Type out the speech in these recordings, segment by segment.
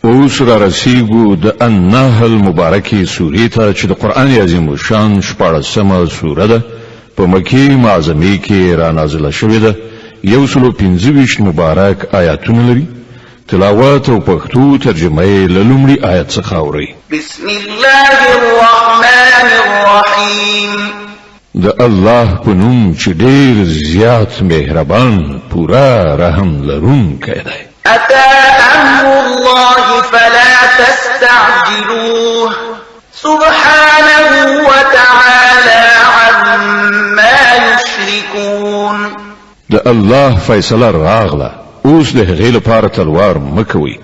اوس را رسیږو د النحل مبارکې سورې ته چې د قرآن عظیم الشان 16مه سوره ده، په مکې معظمې کې را نازله شوې ده. 125 مبارک آیاتونه لري. تلاوت او پښتو ترجمه یې له لومړي آیت څخه اورئ. بسم الله الرحمن الرحیم. د الله په نوم چې ډیر زیات مهربان، پوره رحم لرونکی دی. أتى أمر الله فلا تستعجلوه سبحانه وتعالى عما يشركون. د الله فیصله راغله، اوس د هغې لپاره تلوار مه کوئ.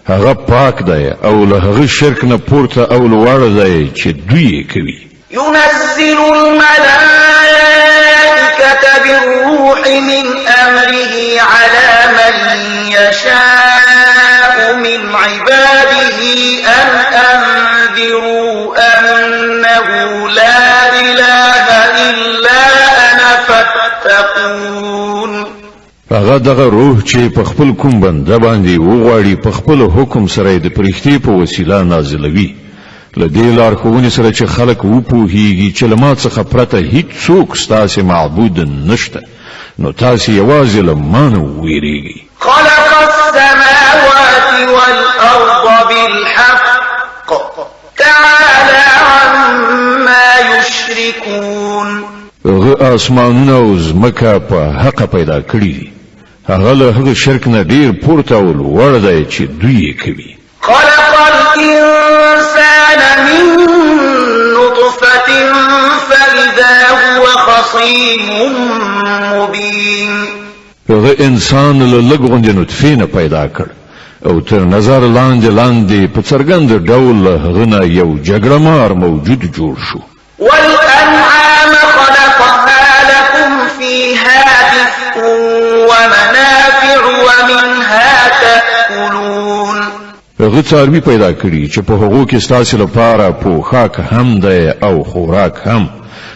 هغه پاک دی او له هغه شرک نه پورته او لوړ دی چې دوی یې کوي. ينزل الملائكة بالروح من أمره على من يشاء من عباده أن أنذروا أنه لا إله إلا أنا فاتقون. هغه دغه روح چې په خپل کوم بنده باندې وغواړي په خپل حکم سره د پرښتې په وسیله نازلوي، له دې لارښوونې سره چې خلک وپوهیږي چې له ما څخه پرته هیڅ څوک ستاسې معبود نشته، نو تاسې یوازې له ما نه وویریږئ. خلق السماوات والأرض بالحق تعالى عما يشركون. هغه آسمانونه او ځمکه په حقه پیدا کړي دي. هغه له هغه شرک نه ډیر پورته او لوړ دی چې دوی یې کوي. خلق الإنسان من نطفة فإذا هو خصيم مبين. هغه انسان له لږ غوندې نطفې نه پیدا کړ او تر نظر لاندې لاندې په څرګند ډول له هغه نه یو جګړه مار موجود جوړ شو. والأنعام خلقها لكم فيها دفء ومنافع ومنها تأكلون. هغه څاروي پیدا کړي چې په هغو کې ستاسې لپاره پوښاک هم دی او خوراک هم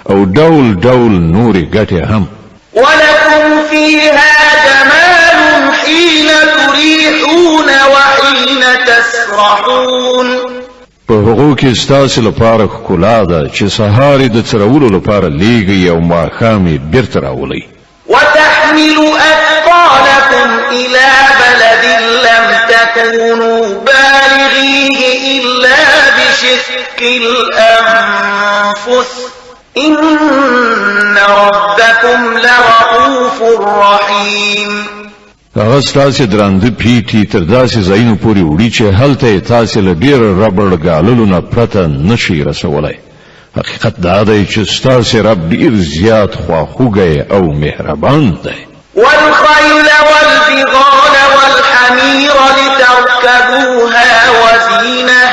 او ډول ډول نورې ګټې هم. ولكم فيها جمال حين تريحون وحين تسرحون. په هغو کې ستاسې لپاره ښکلا ده چې سهار یې د څرولو لپاره لیږئ او ماښام یې بیرته راولئ. وتحمل أثقالكم إلى بلد لم تكونوا بالغيه إلا بشق الأنفس إن ربكم لرؤوف رحيم. هغه ستاسې درانده پیټي تر داسې ځایونو پورې وړي چې هلته یې تاسې له ډېر ربړ ګاللو نه پرته نشي رسولی. حقیقت دا دی چې ستاسې رب ډېر زیات خواخوږی او مهربان دی. والخيل والبغال والحمير لتركبوها وزينة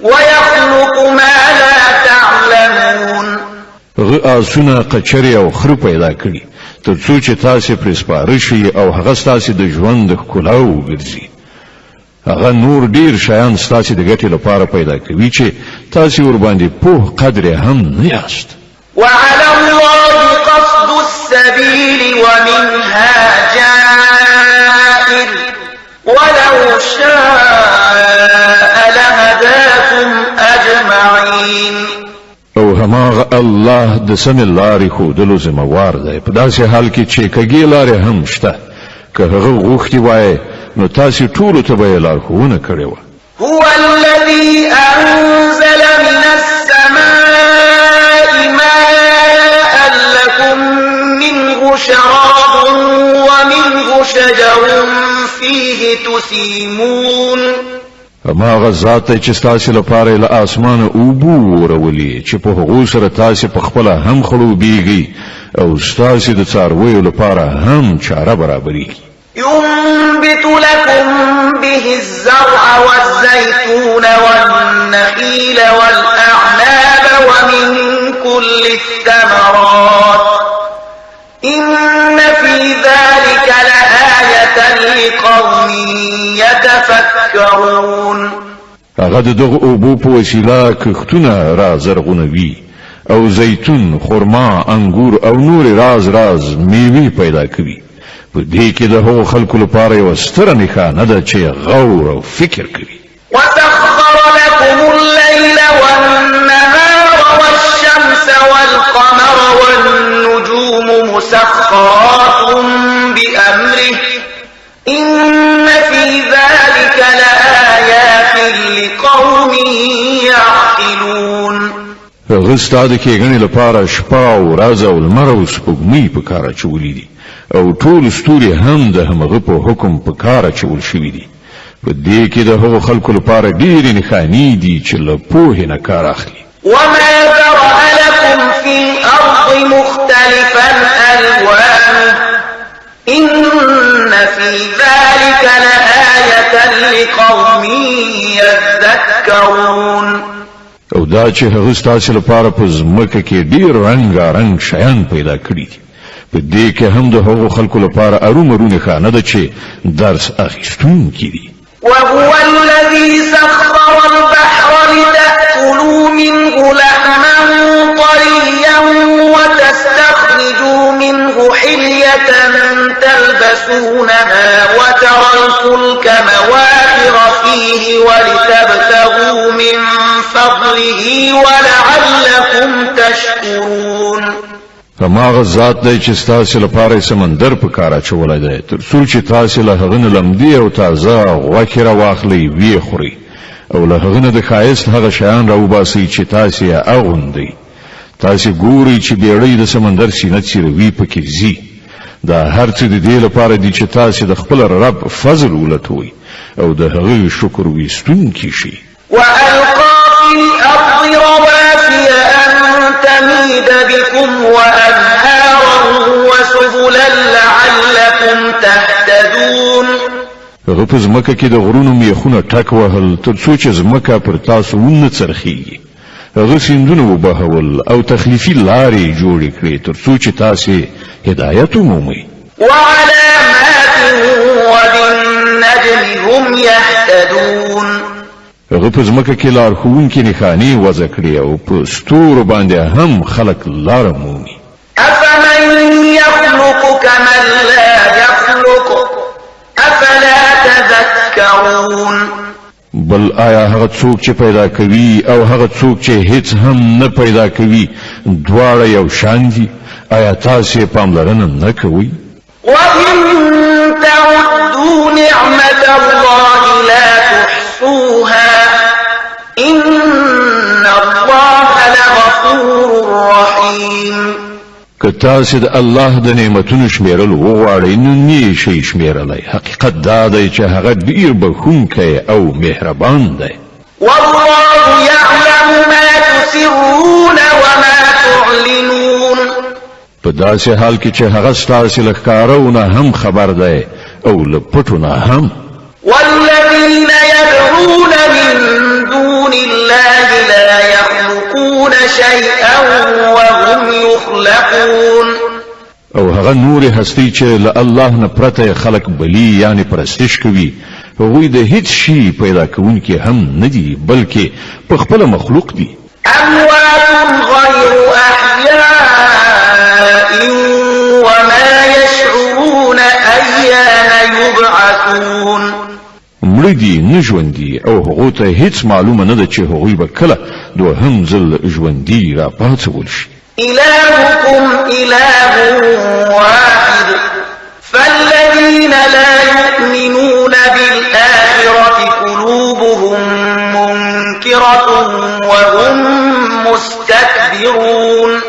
ويخلق ما لا تعلمون. هغه آسونه، قچرې او خره پیدا کړي تر څو چې تاسې پرې سپاره شئ او هغه ستاسې د ژوند د ښکلا وګرځي. هغه نور ډیر شیان ستاسې د ګټې لپاره پیدا کوي چې تاسې ورباندې پوه قدر هم نه یاست. وعلى الله قصد السبيل ومنها جائر ولو شاء لهداكم أجمعين. او هماغه الله د سمې لارې ښودلو ذمه وار دی، په داسې حال کې چې کږې لارې هم شته. که هغه غوښتي وای نو تاسې ټولو ته به یې لارښوونه کړې وه. هو الذي أنزل من السماء ماء لكم منه شراب ومنه شجر فيه تسيمون. هماغه ذات دی چې ستاسې لپاره یې له آسمانه اوبه وورولې چې په هغو سره تاسې په خپله هم خړوبیږئ او ستاسې د څارویو لپاره هم چاره برابریږي. ينبت لكم به الزرع والزيتون والنخيل والأعناب ومن كل الثمرات إن في ذلك لآية لقوم يتفكرون. هغه د دغو اوبو په وسیله کښتونه را زرغونوي او زیتون، خرما، انګور او نورې راز راز میوې پیدا کوي. په دې کې د هغو خلکو لپاره یوه ستره نښانه ده چې غور او فکر کوي. وسخر لكم الليل والنهار والشمس والقمر والنجوم مسخرات بأمره إن في ذلك لآيات لقوم يعقلون. هغه ستا د ښېګڼې لپاره شپه او ورځ او لمر او سپوږمۍ په کار اچولي دي او ټول ستوري هم د همغه په حکم په کار اچول شوي دي. په دې کې د هغو خلکو لپاره ډېرې نښانې دي چې له پوهې نه کار اخلي. وما ذرأ لكم في الأرض مختلفا ألوانه إن في ذلك لآية لقوم يذكرون. او دا چې هغه ستاسو لپاره په ځمکه کې ډېر رنګارنګ شیان پیدا کړي دي، په دې کې هم د هغو خلکو لپاره ارومرو نښانه ده چې درس اخیستونکي دي. وهو الذي سخر البحر لتأكلوا منه لحما طريا وتستخرجوا منه حلية تلبسونها وترى الفلك مواخر فيه ولتبتغوا من فضله ولعلكم تشكرون. هماغه ذات دی چې ستاسې لپاره یې سمندر په کار اچولی دی، تر څو چې تاسې له هغه نه لمدې او تازه غوښې راواخلئ ویې خورئ، او له هغه نه د ښایست هغه شیان راوباسئ چې تاسې یې اغوندئ. تاسې ګورئ چې بیړۍ د سمندر سینه څیروي پکې ځي. دا هر څه د دې لپاره دي چې تاسې د خپل رب فضل ولټوئ او د هغه شکر ویستونکي شئ. وألقى في الأرض رواسي أن تميد بكم وأنهارا وسبلا لعلكم تهتدون. هغه په ځمکه کې د غرونو میخونه ټک وهل تر څو چې ځمکه پر تاسو ونه څرخیږي. هغه سیندونه وبهول او تخلیفي لارې جوړې کړې تر څو چې تاسې هدایت ومومئ. وعلامات وبالنجم هم يهتدون. هغه په ځمکه کې لارښوونکې نښانې وضع کړې او په ستورو باندې هم خلک لاره مومي. أفمن يخلق كمن لا يخلق أفلا تذكرون. بل آیا هغه څوک چې پیدا کوي او هغه څوک چې هیڅ هم نه پیدا کوي دواړه یو شان دي؟ آیا تاسې پاملرنه نه کوئ؟ وإن تعدوا نعمة الله لا تحصوها إن الله لغفور رحيم. که تاسې د الله د نعمتونو شمیرل وغواړئ نو نه شئ شمیرلی. حقیقت دا دی چې هغه ډیر بخښونکی او مهربان دی. والله يعلم ما تسرون وما تعلنون. په داسې حال کې چې هغه ستاسې له ښکارو نه هم خبر دی او له پټو نه هم. والذين يدعون من دون الله لا يخلقون شيئا وهم يخلقون. او هغه نورې هستۍ چې له الله نه پرته خلک بلی یعنی پرستش کوي، هغوی د هیڅ شي پیدا کوونکي هم نه دي، بلکې په خپله مخلوق دي. أموات غير أحياء وما يشعرون أيان يبعثون. مړه دي نه ژوندي، او هغو ته هیڅ معلومه نه ده چې هغوی به کله دوهم ځل ژوندي راپاڅول شي. إلهكم إله واحد فالذين لا يؤمنون بالآخرة قلوبهم منكرة وهم مستكبرون.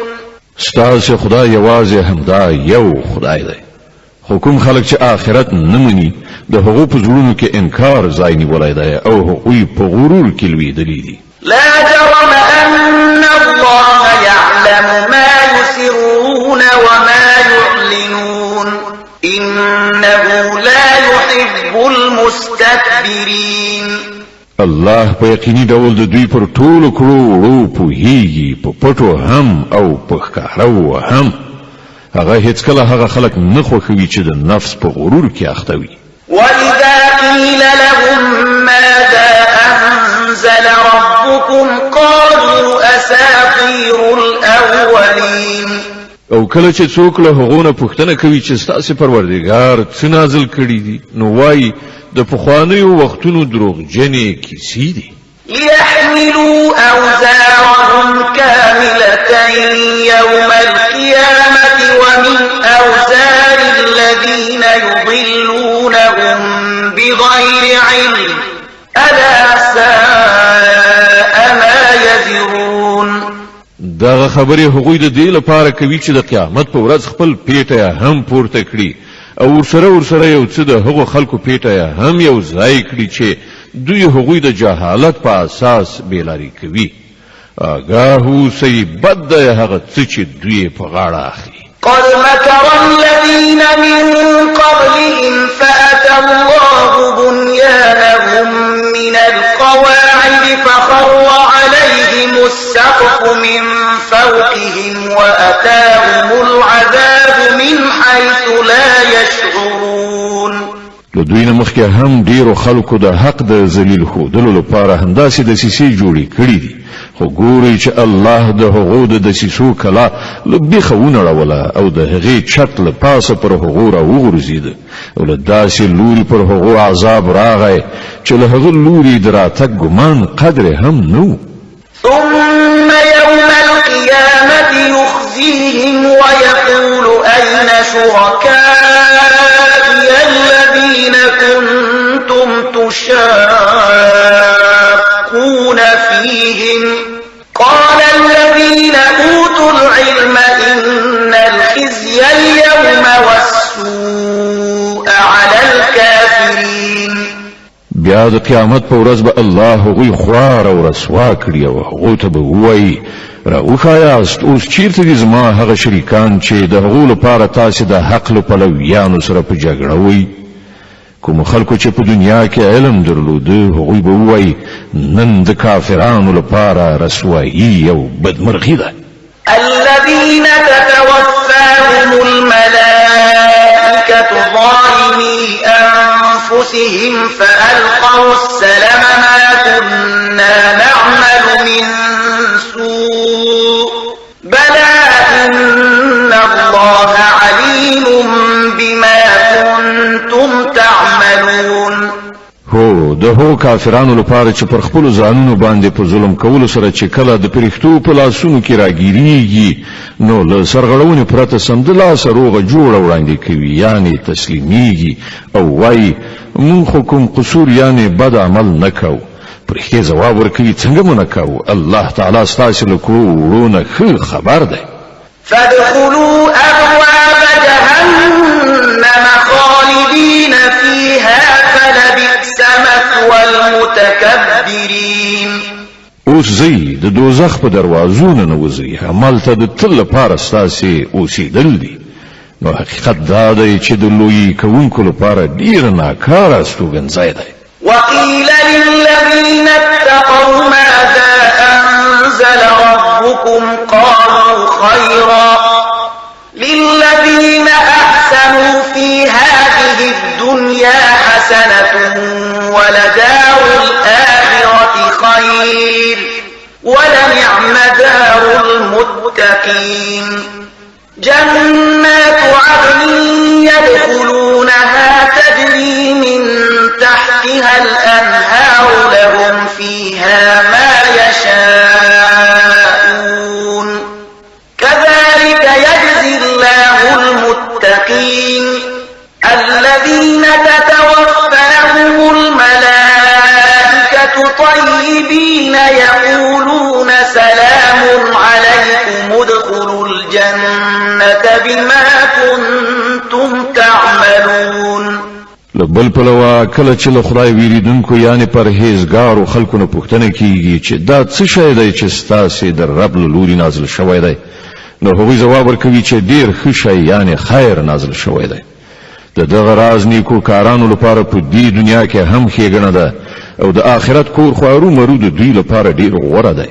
ستاسې خدای یوازې همدا یو خدای دی، خو کوم خلک چې آخرت نه مني د هغو په زړونو کې انکار ځای نیولی دی او هغوی په غرور کې لوېدلي دي. لا جرم أن الله يعلم ما يسرون وما يعلنون إنه لا يحب المستكبرين. الله په یقیني ډول د دوی پر ټولو کړو وړو پوهیږي، په پټو هم او په ښکارو هم. هغه هیڅکله هغه خلک نه خوښوي چې د نفس په غرور کې اخته وي. وإذا قيل لهم ماذا أنزل ربكم قالوا أساطير الأولين. او کله چې څوک له هغو نه پوښتنه کوي چې ستاسو پروردګار څه نازل کړي دي، نو وایي د پخوانیو وختونو دروغجنې کیسې دي. ليحملوا أوزارهم كاملة يوم القيامة ومن أوزار الذين يضلونهم بغير علم ألا ساء ما يزرون. دغه خبرې هغوی د دې لپاره کوي چې د قیامت په ورځ خپل پیټه هم پورته کړي او ورسره یو څه د هغو خلکو پیټه هم یو ځای کړي چې دوی هغوی د جهالت په اساس بیلاری کوي. آګاه اوسئ، بد دی هغه څه چې دوی په غاړه اخلي. قد مكر الذين من قبلهم فأتى الله بنيانهم من القواعد فخر عليهم السقف من فوقهم وأتاهم العذاب من حيث لا يشعرون. له دوی نه مخکې هم ډیرو خلکو د حق د ذلیل ښودلو لپاره همداسې دسیسې جوړې کړې دي، خو ګورئ چې الله د هغو د دسیسو کلا له بیخه ونړوله او د هغې چت له پاسه پر هغو راوغورځېده او له داسې لوري پر هغو عذاب راغی چې له هغه لوري د راتګ ګمان قدر هم نه و. ثم يوم القيامة يخزيهم ويقول أين شركائي الذين كنتم تشاقون فيهم قال الذين أوتوا العلم إن الخزي اليوم والسوء على الكافرين. بیا د قیامت په ورځ به الله هغوی خوار او رسوا کړي او هغو ته به ووایي راوښایاست اوس چیرته دي زما هغه شریکان چې د هغو لپاره تاسې د حق له پلویانو سره په جګړه وئ؟ کوم خلکو چې په دنیا کې علم درلوده هغوی به ووایي نن د کافرانو لپاره رسوایي او بدمرغي ده. الذين تتوفاهم الملائكة ظالمي أنفسهم فألقوا السلم ما كنا نعمل من سوء بلى إن الله عليم بما كنتم تعملون. هو، د هغو کافرانو لپاره چې پر خپلو ځانونو باندې په ظلم کولو سره چې کله د پرښتو په لاسونو کې راګیریږي نو له سرغړونې پرته سمدلاسه روغه جوړه وړاندې کوي، یعنې تسلیمیږي او وایي مونږ خو کوم قصور یعنې بد عمل نه کوو. پرښتې ځواب ورکوي څنګه مو نه کوو؟ الله تعالی ستاسې له کړو وړو نه ښه خبر دی. فادخلوا أبواب جهنم خالدين فيها فلبئس مثوى المتكبرين. اوس ځئ د دوزخ په دروازو ننوځئ، همالته د تل لپاره ستاسې اوسېدل دي. نو حقیقت دا دی چې د لویي کوونکو لپاره ډېر ناکاره استوګنځای دی. وقيل للذين اتقوا ماذا أنزل ربكم قالوا خيرا للذين أحسنوا في هذه الدنيا حسنة ولدار الآخرة خير ولنعم دار المتقين. جنات عدن يدخلونها تجري من تحتها الأنهار لهم فيها ما يشاءون كذلك يجزي الله المتقين الذين تتوفاهم الملائكة طيبين يقولون سلام عليكم ادخلوا الجنة بما كنتم تعملون. له بل پلوه کله چې له خدای ویریدونکو یعنې پرهیزګارو خلکو نه پوښتنه کیږي چې دا څه شی دی چې ستاسې د رب له لوري نازل شوی دی، نو هغوی ځواب ورکوي چې ډېر ښه شی یعنې خیر نازل شوی دی. د دغه راز نیکو کارانو لپاره په دې دنیا کې هم ښېګڼه ده او د آخرت کور خو هرومرو د دوی لپاره ډېر غوره دی.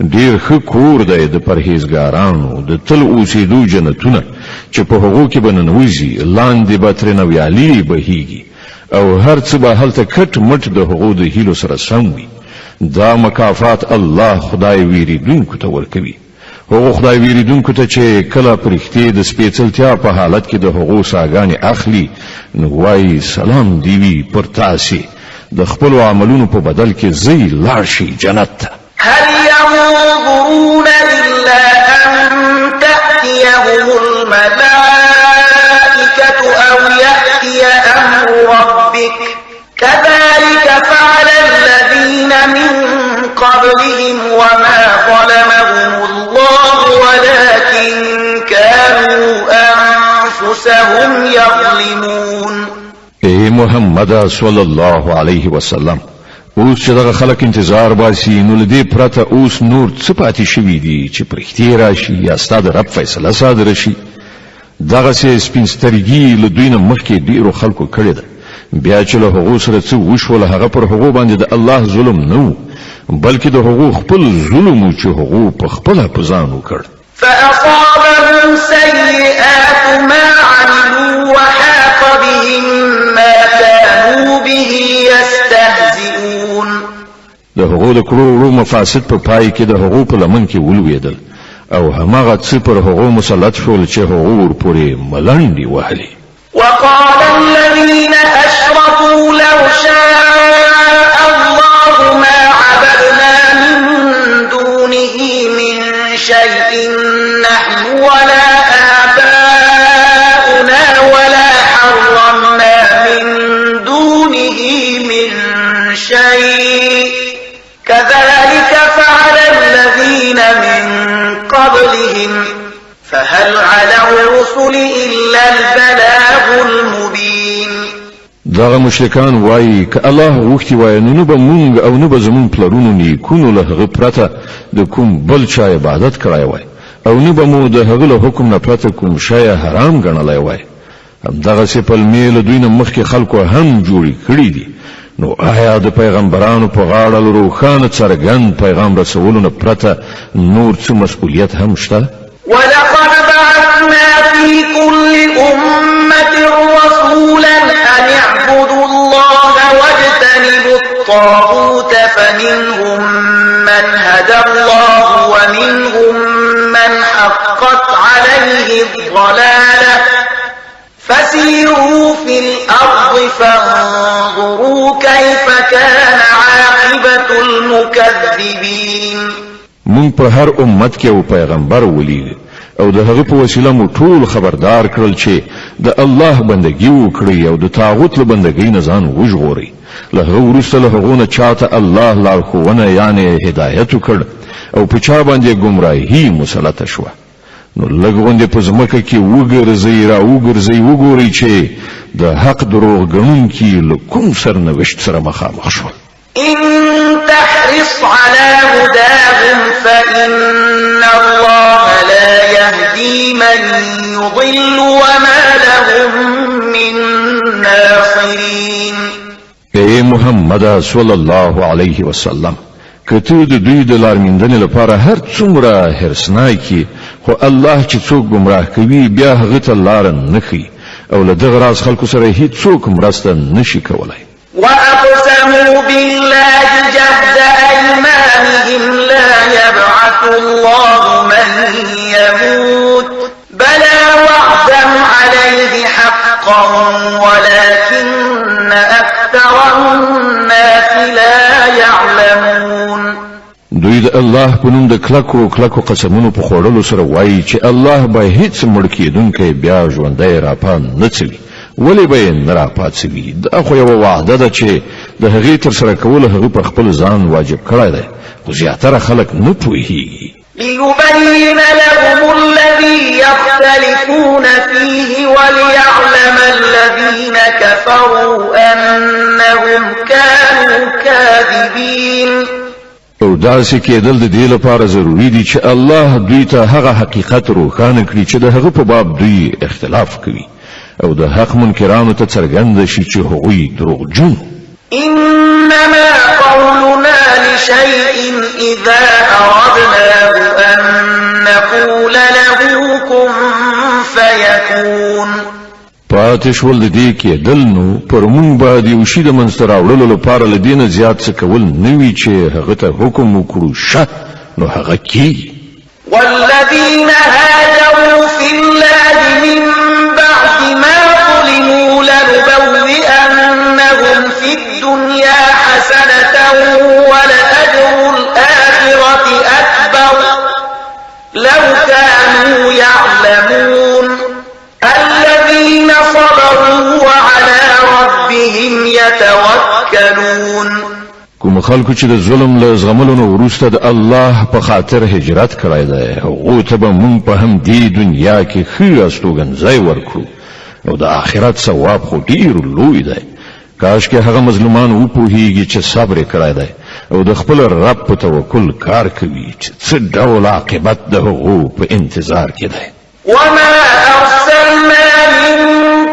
ډېر ښه کور دی د پرهیزګارانو د تل اوسېدو جنتونه چې په هغو کې به ننوځي، لاندې به ترېنه ویالې بهیږي او هر څه به هلته کټ مټ د هغو د هیلو سره سم وي. دا مکافات الله خدای ویریدونکو ته ورکوي. هغو خدای ویریدونکو ته چې کله پرښتې د سپېڅلتیا په حالت کې د هغو ساګانې اخلي، نو وایي، سلام دې وي پر تاسې، د خپلو عملونو په بدل کې ځئ لاړ شئ جنت ته. هل ينظرون إلا أن تأتيهم الملائكة أو يأتي أمر ربك كذلك فعل الذين من قبلهم وما ظلمهم الله ولكن كانوا أنفسهم يظلمون. اے محمد صلی الله علیه وسلم، اوس چې دغه خلک انتظار باسي، نو له دې پرته اوس نور څه پاتې شوي دي چې پرښتې راشي یا ستا د رب فیصله صادره شي؟ دغسې سپین سترګي له دوی نه مخکې ډېرو خلکو کړې ده، بیا چې له هغو سره څه وشول، هغه پر هغو باندې د الله ظلم نه و، بلکې د هغو خپل ظلم و چې هغو په خپله په ځان وکړ. فأصابهم سيئات ما عملوا وحاق بهم ما كانوا به يستهزئون. د هغو د کړو وړو مفاسد په پای کې د هغو په لمن کې ولوېدل او هماغه څه پر هغو مسلط شول چې هغو ورپورې ملنډې وهلې. وقال الذين أشركوا لو شاء الله ما عبدنا من دونه من شيء نحن ولا آباؤنا ولا حرمنا من دونه من شيء كذلك فعل الذين من قبلهم فهل على الرسل إلا البلاغ المبين. دغه مشرکان وایي، که الله غوښتي وای، نو نه به مونږ او نه به زمونږ پلرونو نیکونو له هغه پرته د کوم بل چا عبادت کړی وای، او نه به مو د هغه له حکم نه پرته کوم شی حرام ګڼلی وای. همدغسې پلمې له دوی نه مخکې خلکو هم جوړې کړې دي. نو آیا د پیغمبرانو په غاړه له روښانه څرګند پیغام رسولو نه پرته نور څه مسؤلیت هم شته؟ ولقد بعثنا في كل أمة رسولا أن اعبدوا الله واجتنبوا الطاغوت فمنهم من هدى الله ومنهم من حقت عليه الضلالة فسيروا في الأرض فانظروا كيف كان عاقبة المكذبين. مونږ په هر امت کې یو پیغمبر ولید او د هغه په وسیله مو ټول خبردار کړل چې د الله بندگی وکړي او د طاغوت له بندګۍ نه ځان وژغوري. له هغه وروسته له هغو نه چاته الله لارښوونه یعنې هدایت وکړ او په چا باندې ګمراهي مسلطه شوه. نو لږ غوندې په ځمکه کې وګرځئ را وګرځئ، وګورئ چې د حق دروغ ګڼونکي له کوم سرنوشت سره مخامخ شول. إن تحرص على هداهم فإن الله لا يهدي من يضل وما لهم من ناصرين. اے محمد صلی الله علیه وسلم، که ته د دوی د لارمیندنې لپاره هر څومره حرصناک یې، خو الله چې څوک ګمراه کوي بیا هغه ته لاره نه ښیي، او له دغه راز خلکو سره هیڅوک مرسته نشي کولای. وأقسموا بالله جهد أيمانهم لا يبعث الله من يموت بلى وعدا عليه حقا ولكن أكثر الناس لا يعلمون. دوی د الله په نوم د کلکو کلکو قسمونو په خوړلو سره وایي چې الله به هیڅ مړ کېدونکی بیا ژوندی راپا نه څوي، ولې به یې نه راپاڅوي؟ دا خو یوه وعده ده چې د هغې ترسره کول هغه پر خپل ځان واجب کړی دی، خو زیاتره خلک نه پوهیږي. ليبين لهم الذي يختلفون فيه وليعلم الذين كفروا أنهم كانوا كاذبين. او داسې کېدل د دې لپاره ضروري دي چې الله دوی ته هغه حقیقت روښانه کړي چې د هغه په باب دوی اختلاف کوي، او د حق منکرانو ته څرګنده شي چې هغوی دروغجن. إنما قولنا لشيء إذا أردناه أن نقول له كن فيكون. پاتې شول د دې کېدل، نو پر مونږ به د یو شي د منځته راوړلو لپاره له دې نه زیات څه کول نه وي چې هغه ته حکم وکړو شه، نو هغه کېږي. والذين هاجروا في الله من بعد ما ظلموا لنبوئنهم في الدنيا حسنة ولأجر الآخرة أكبر لو كانوا يعلمون. الذين صبروا وعلى ربهم يتوكلون. کوم خلکو چې د ظلم له زغملو نه وروسته د الله په خاطر هجرت کړی دی، هغو ته به مونږ په همدې دنیا کې ښه استوګنځای ورکړو او د آخرت ثواب خو ډیر لوی دی. کاش کې هغه مظلومان وپوهیږي چې صبر یې کړی دی او د خپل رب په توکل کار کوي چې څه ډول عاقبت د هغو په انتظار کې دی. وما أرسلنا من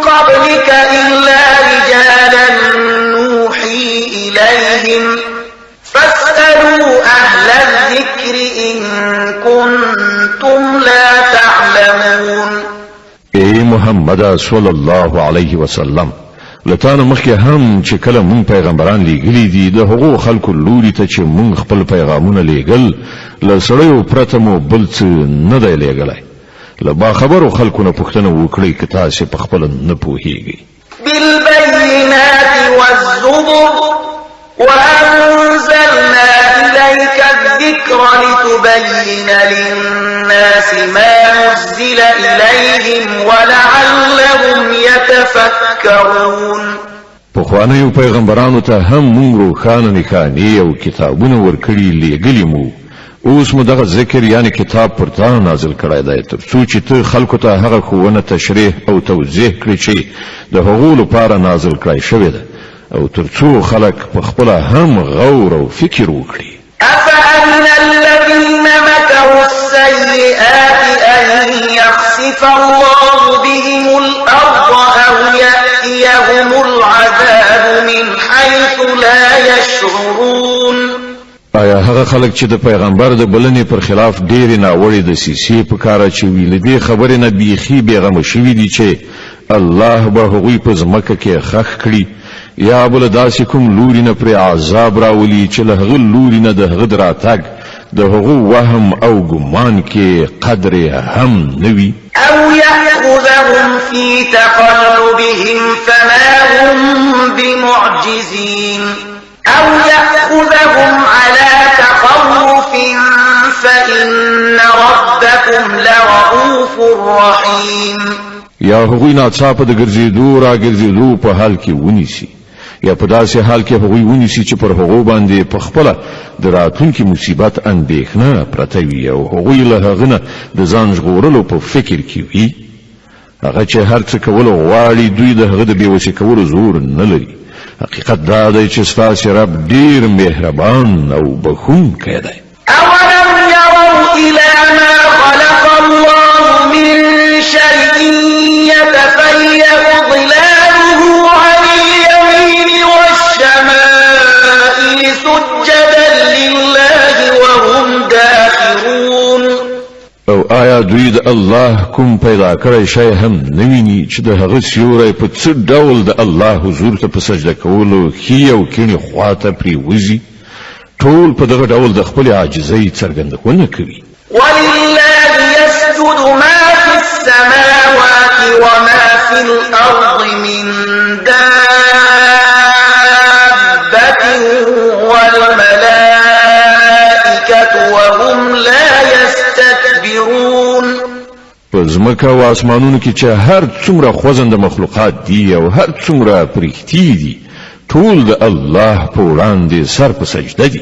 قبلك إلا رجالا نوحي إليهم فاسألوا أهل الذكر إن كنتم لا تعلمون. ای محمد صلی الله علیه وسلم، له تا نه مخکې هم چې کله مونږ پیغمبران لیږلي دي، د هغو خلکو لوري ته چې مونږ خپل پیغامونه لیږل، له سړیو پرته مو بل څه نه دی لیږلی. له باخبرو خلکو نه پوښتنه وکړئ که تاسې په خپله نه پوهیږئ. بالبينات والزبر وأنزلنا إليك الذكر لتبين للناس ما نزل إليهم ولعلهم يتفكرون. پخوانیو پیغمبرانو ته هم مونږ روښانه نښانې او کتابونه ورکړي لیږلي مو. اوس مو دغه ذکر یعنی کتاب پر تا نازل کړی دی، تر څو چې ته خلکو ته هغه ښوونه تشریح او توضیح کړې چې د هغو لپاره نازل کړی شوې ده، او تر څو خلک په خپله هم غور او فکر وکړي. أفأمن الذين مكروا السيئات أن يخسف الله بهم الأرض أو يأتيهم العذاب من حيث لا يشعرون. آیا هغه خلک چې د پیغمبر د بلنې پر خلاف ډېرې ناوړې دسیسې په کار اچوي، له دې خبرې نه بیخي بېغمه شوي دي چې الله به هغوی په ځمکه کې ښخ کړي، یا به له داسې کوم لوري نه پرې عذاب راولي چې له هغه لوري نه د هغه د راتګ د هغو وهم او ګمان کې قدر هم نه وي؟ أو يأخذهم في تقلبهم فما هم بمعجزين أو يأخذهم على تخوف فإن ربكم لرؤوف رحيم. یا هغوی ناڅاپه د ګرځېدو راګرځېدو په حال کې ونیسي، یا په داسې حال کې هغوی ونیسي چې پر هغو باندې په خپله د راتلونکي مصیبت اندېښنه پرته وي او هغوی له هغه نه د ځان ژغورلو په فکر کې وي. هغه چې هر څه کولو غواړي، دوی د هغه د بېوسې کولو زور نه لري. حقیقت دا دی چې ستاسې رب ډېر مهربان او بښونکی دی. أولم يروا إلى ما خلق الله من شيء يتفيأ ظلاله عن اليمين والشمائل سجدا لله وهم داخرون. او آیا دوی د الله کوم پیدا کړی شی هم نه ویني چې د هغه سیوری په څه ډول د الله حضور ته په سجده کولو ښي او کیڼې خواته پرېوځي؟ ټول په دغه ډول د خپلې عاجزۍ څرګندونه کوي. ولله يسجد ما في السماوات وما في الأرض من دابة والملائكة وهم لا يستكبرون. په ځمکه او اسمانونو کې چې هر څومره خوځنده مخلوقات دي او هر څومره پرښتې دي، ټول د الله په وړاندې سر په سجده دي.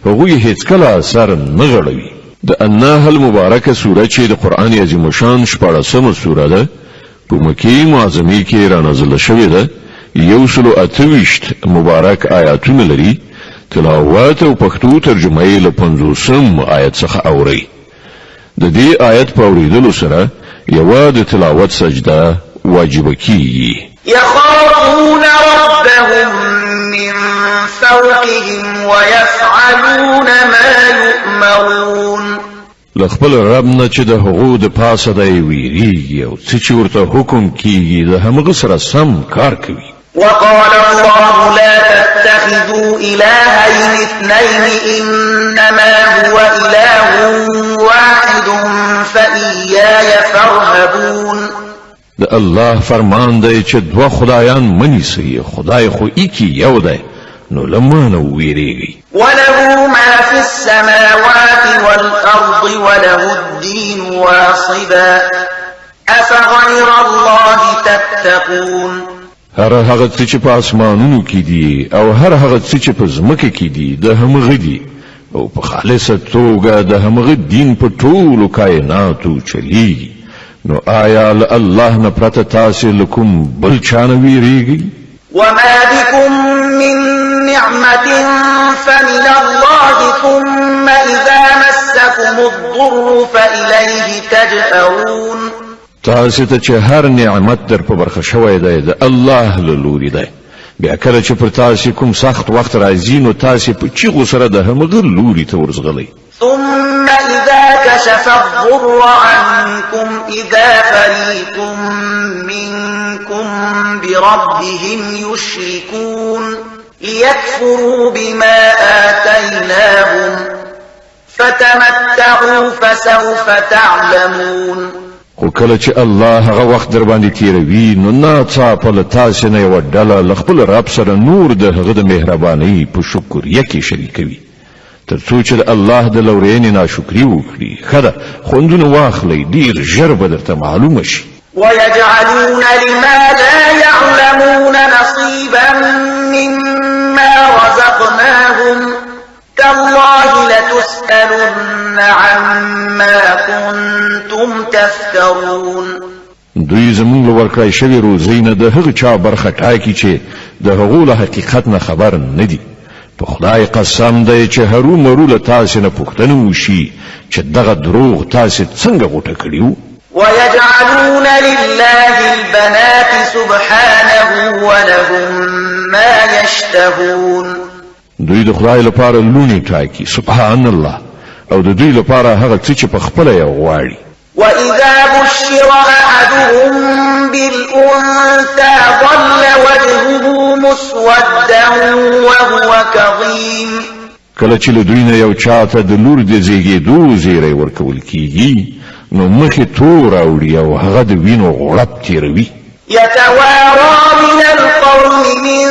هغوی هیڅکله سر نه غړوي. د النحل مبارکه سوره چې د قرآن عظیم الشان 16مه سوره ده، په مکې معظمې کې را نازله شوې ده. 128 مبارک آیاتونه لري. تلاوت او پښتو ترجمه یې له 50 آیت څخه اورئ. د دې آیت په اورېدلو سره یوه د تلاوت سجده واجبه کیږي. يخافون ربهم من فوقهم ويفعلون ما يؤمرون. له خپل رب نه چې د هغو د پاسه دی ویریږي او څه چې ورته حکم کیږي د همغه سره سم کار کوي. وقال الله لا تتخذوا إلهين اثنين إنما هو إله واحد فإياي فارهبون. د الله فرمان دی چې دوه خدایان مه نیسئ، خدای خو ایکی یو دی، نو له ما نه وویریږئ. وله ما في السماوات والأرض وله الدين واصبا أفغير الله تتقون. هر هغه څه چې په اسمانونو کې دي او هر هغه څه چې په ځمکه کې دي د همغه دي، او په خالصه توګه د همغه دین په ټولو کائناتو چلیږي. نو آیا له الله نه پرته تاسې له کوم بل چا نه ویریږئ؟ وما بكم من نعمة فمن الله ثم إذا مسكم الضر فإليه تجأرون. تاسې ته چې هر نعمت در په برخه شوی دی د الله له لوري دی، بیا کله چې پر تاسې کوم سخت وخت راځي نو تاسې په چیغو سره د همغه لوري ته ورځغلئ. ثم إذا كشف الضر عنكم إذا فريق منكم بربهم يشركون ليكفروا بما آتيناهم فتمتعوا فسوف تعلمون. خو کله چې الله هغه وخت در باندې تیروي نو ناڅاپه له تاسې نه یوه ډله له خپل رب سره نور د هغه د مهربانۍ په شکریه کې شریکوي، تر څو چې د الله د لورینې ناشکري وکړي. ښه ده، خوندونه واخلئ، ډېر ژر به درته معلومه شي. ويجعلون لما لا يعلمون نصيبا مما رزقناهم تالله لتسألن عما كنتم تفترون. دوی زمونږ له ورکړای شوې روزۍ نه د هغه چا برخه ټاکي چې د هغو له حقیقت نه خبر نه دي. په خدای قسم دی چې هرومرو له تاسې نه پوښتنه وشي چې دغه دروغ تاسې څنګه غوټه کړي وو. ويجعلون لله البنات سبحانه ولهم ما يشتهون. دوی د خدای لپاره لوڼې ټاکي، سبحان الله، او د دوی لپاره هغه څه چې په خپله یې غواړي. وإذا بشر أحدهم بالأنثى ظل وجهه مسودا وهو كظيم. کله چې له دوی نه یو چاته د لور د زیږېدو زیری ورکول کیږي نو مخ یې تور اوړي او هغه د وینو غوړپ تېروي. يتوارى من القوم من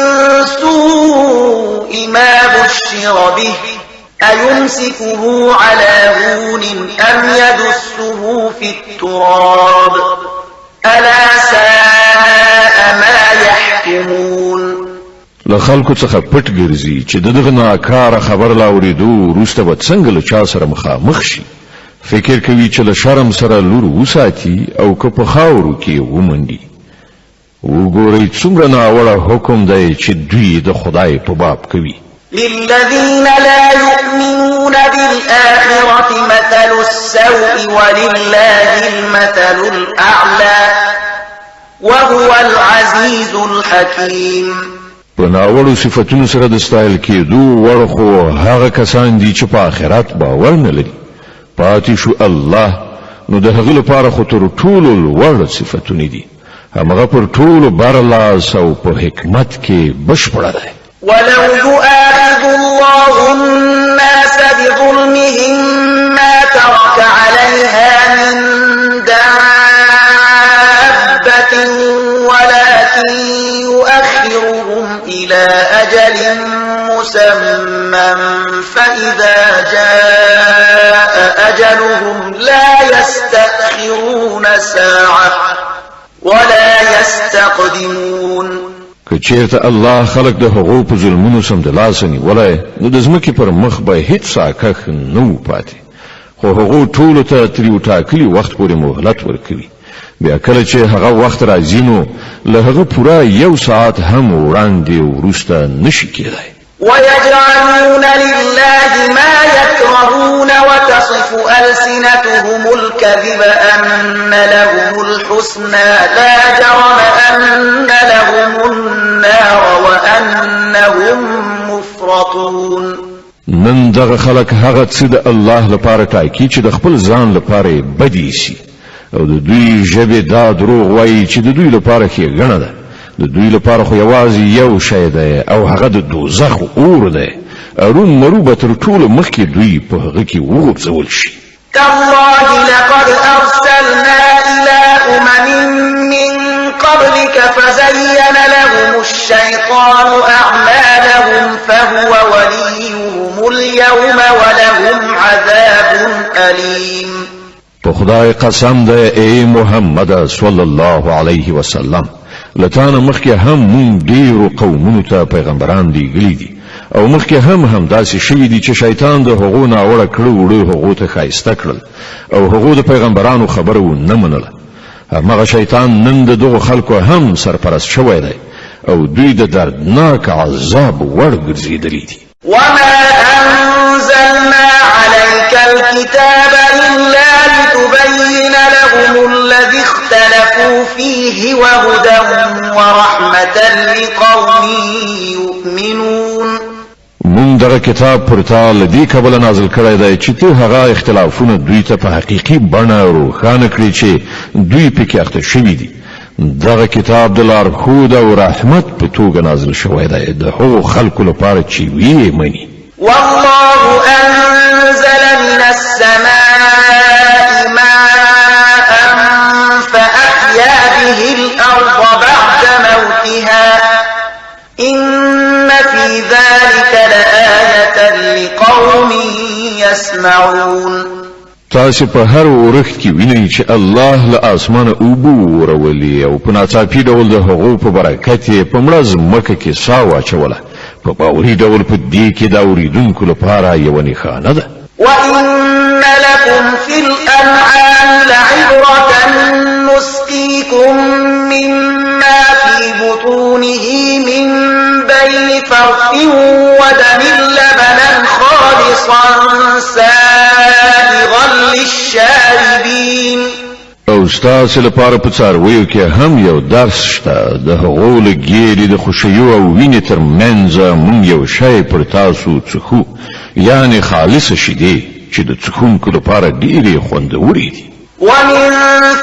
سوء ما بشر به أيمسكه على هون أم يدسه في التراب ألا ساء ما يحكمون. له خلکو څخه پټ ګرځي چې د دغه ناکاره خبر له اورېدو وروسته به څنګه له چا سره مخامخ شي. فکر کوي چې له شرم سره لور وساتي او که په خاورو کې ومنډي. وګورئ څومره ناوړه حکم دی چې دوی د خدای په باب کوي. للذين لا يؤمنون بالآخرة مثل السوء ولله المثل الأعلى وهو العزيز الحكيم. په ناوړو صفتونو سره د ستایل کېدو وړ خو هغه کسان دي چې په آخرت باور نه لري. پاتې شو الله، نو د هغه لپاره خو تر ټولو لوړ صفتونه دي، همغه پر ټولو برلاس او په حکمت کې بشپړه دی. ولو يؤاخذ الله الناس بظلمهم ما ترك عليها من دابة ولكن يؤخرهم إلى أجل مسمى فإذا جاء أجلهم لا يستأخرون ساعة ولا يستقدمون. که چیرته الله خلک د هغو په ظلمونو سمدلاسه نیولی نو د ځمکې پر مخ به هیڅ ساکښ نه و پاتې، خو هغو ټولو ته تر یو ټاکلي وخت پورې مهلت ورکوي. بیا کله چې هغه وخت راځي نو له هغه پوره یو ساعت هم وړاندې وروسته نشي کېدای. ويجعلون لله ما يكرهون وتصف ألسنتهم الكذب أن لهم الحسنى لا جرم أن لهم النار وأنهم مفرطون. نن دغه خلک هغه څه د الله لپاره ټاکي چې د خپل ځان لپاره یې بدې سي، او د دوی ژبې دا دروغ وایي چې د دوی لپاره ښېګڼه ده. د دوی لپاره خو یوازې یو شی دی او هغه د دوزخ اور دی. ارومرو به تر ټولو مخکې دوی په هغه کې وغورځول شي. تالله لقد أرسلنا إلى أمم من قبلك فزين لهم الشيطان أعمالهم فهو وليهم اليوم ولهم عذاب أليم. په خدای قسم ده ای محمد صلی الله علیه وسلم، له تا نه مخکې هم مونږ ډیرو قومونو ته پیغمبران لیږلي دي، او مخکې هم همداسې شوي دي چې شیطان د هغو ناوړه کړو وړو هغو ته ښایسته کړل او هغو د پیغمبرانو خبره ونه منله. همغه شیطان نن د دغو خلکو هم سرپرست شوی دی او دوی د دردناک عذاب وړ ګرځېدلي دي. وما أنزلنا عليك الكتاب إلا لتبين لهم الذي اختلفوا فيه وهدى ورحمة لقوم يؤمنون. مونږ دغه کتاب پر تا له دې کبله نازل کړی دی چې ته هغه اختلافونه دوی ته په حقیقي بڼه روښانه کړې چې دوی پکې اخته شوي دي. دغه کتاب د لارښود او رحمت په توګه نازل شوی دی د هغو خلکو لپاره چې ویې مني. والله أنزل من السماء ماء فأحيا به الأرض بعد موتها إن في ذلك لآية لقوم يسمعون. تاسو په هر ورښت کې وینئ چې الله له اسمانه اوبه ورولي او په ناڅاپي ډول د هغو په برکت یې په مړه ځمکه کې ساه واچوله. په باوري ډول په دې کې د اورېدونکو لپاره یوه نښانه ده. وإن لكم في الأنعام لعبرة نسقيكم مما في بطونه من بين فرث ودم لبنا خالصا سائغا للشاربين. او ستاسو لپاره په څارویو کې هم یو درس شته. د هغو له ګیډې د خوشیو او وینې تر منځ مونږ یو شی پر تاسو څښو، یعنې خالصه شیدې چې د څښونکو لپاره ډېرې خوندورې دي. ومن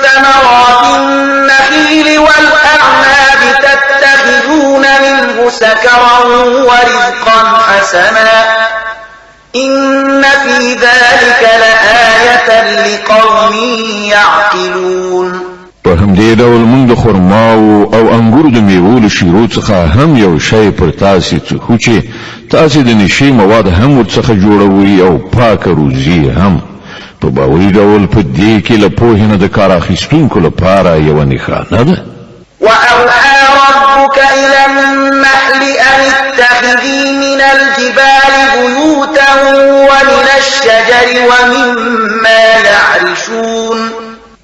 ثمرات النخيل والأعناب تتخذون منه سكرا ورزقا حسنا إن في ذلك لآية لقوم يعقلون. په همدې ډول موږ د خرماو او انګورو د میوو له شیرو څخه هم یو شی پر تاسې څښو چې تاسې د نشې مواد هم ورڅخه جوړوئ او پاکه روزي هم. په باوري ډول په دې کې له پوهې نه د کار اخیستونکو لپاره یوه نښانه ده. وأوحى ربك إلى النحل أن اتخذي من الجبال بيوتا ومن الشجر ومما يعرشون.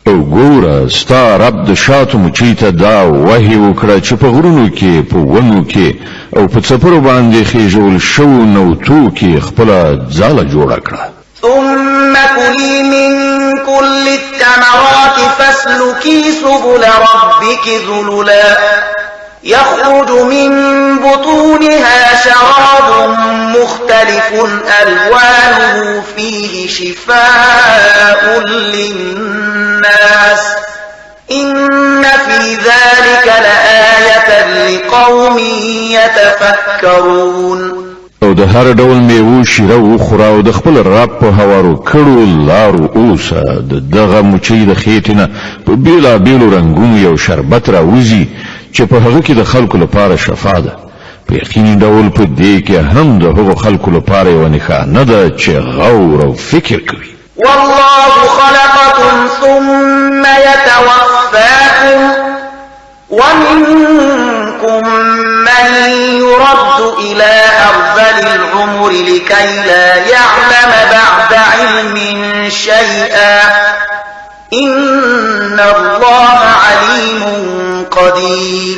او ګوره، ستا رب د شاتو مچۍ ته دا وحي وکړه چې په غرونو کې، په ونو کې او په څپرو باندې خېژول شوو نوتو کې خپله ځاله جوړه کړه. ثم كلي من كل الثمرات فاسلكي سبل ربك ذللا يخرج من بطونها شراب مختلف ألوانه فيه شفاء للناس إن في ذلك لآية لقوم يتفكرون. او د هر ډول میوو شیره وخوره او د خپل رب په هوارو کړو لارو اوسه. د دغه مچۍ د خېټې نه په بېلابېلو رنګونو یو شربت راوځي چې په هغه کې د خلکو لپاره شفا ده. په یقیني ډول په دې کې هم د هغو خلکو لپاره یوه نښانه ده چې غور او فکر کوي. والله خلقكم ثم يتوفاكم ومنكم من يرد إلى أرذل العمر لكي لا يعلم بعد علم شيئا إن الله عليم قدير.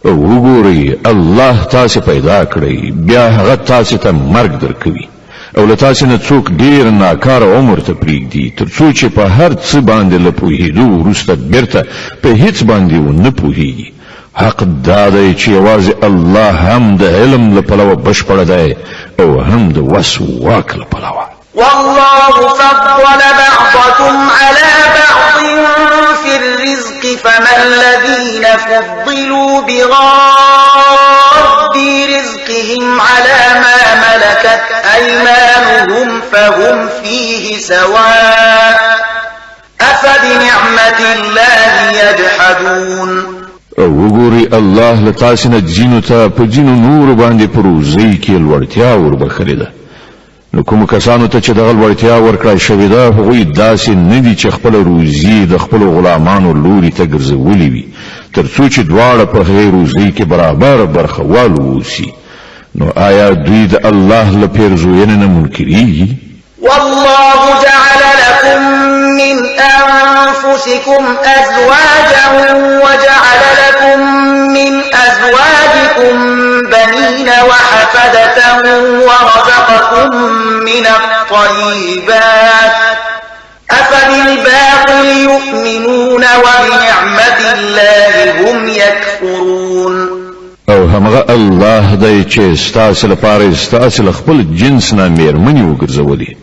او وګورئ، الله تاسې پیدا کړئ، بیا هغه تاسې ته مرګ درکوي او له تاسې نه څوک ډېر ناکاره عمر ته پرېږدي تر څو چې په هر څه باندې له پوهېدو وروسته بیرته په هیڅ باندې ونه پوهېږي. حق دا دی چې یوازې الله هم د علم له پلوه بشپړ دی او هم د وس واک له پلوه. والله فضل بعضكم على بعض في الرزق فما الذين فضلوا براد رزقهم على ما ملكت أيمانهم فهم فيه سواء أفبنعمة الله يجحدون. او وګورئ الله له تاسې نه ځینو ته په ځینو نورو باندې په روزۍ کې لوړتیا وربخښلې ده. نو کومو کسانو ته چې دغه لوړتیا ورکړای شوې ده، هغوی داسې نه دي چې خپله روزي د خپلو غلامانو لوري ته ګرځولې وي، تر څو چې دواړه په هغې روزۍ کې برابر برخوال واوسي. نو آیا دوی د الله له پیرزوینې نه منکرېږي؟ والله جعل لكم من أنفسكم أزواجا وجعل لكم من أزواجكم بنين وحفدة ورزقكم من الطيبات أفبالباطل يؤمنون وبنعمة الله هم يكفرون. او همغه الله دی چې ستاسې لپاره ستاسې له خپل جنس نه میرمنې وګرځولې،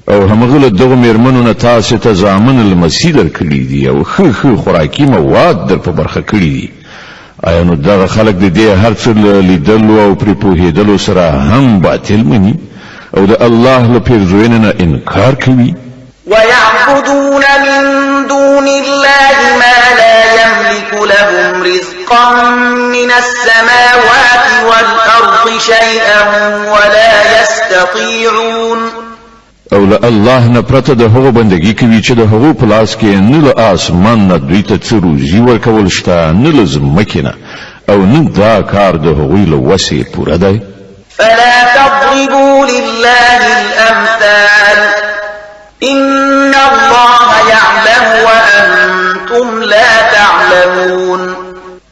او همغه له دغو میرمنو نه تاسې ته زامن لمسي درکړي دي او ښه ښه خوراکي مواد در په برخه کړي دي. آیا نو دغه خلک د دې هر څه له لیدلو او پرې پوهېدلو سره هم باطل مني او د الله له پیرزوینې نه انکار کوي؟ ويعبدون من دون الله ما لا يملك لهم رزقا من السماوات والأرض شيئا ولا يستطيعون. او له الله نه پرته د هغو بندګي کوي چې د هغو په لاس کې نه له آسمان نه دوی ته څه روزي ورکول شته، نه له ځمکې نه، او نه دا کار د هغوی له وسې پوره دی. فلا تضربوا لله الأمثال إن الله يعلم وأنتم لا تعلمون.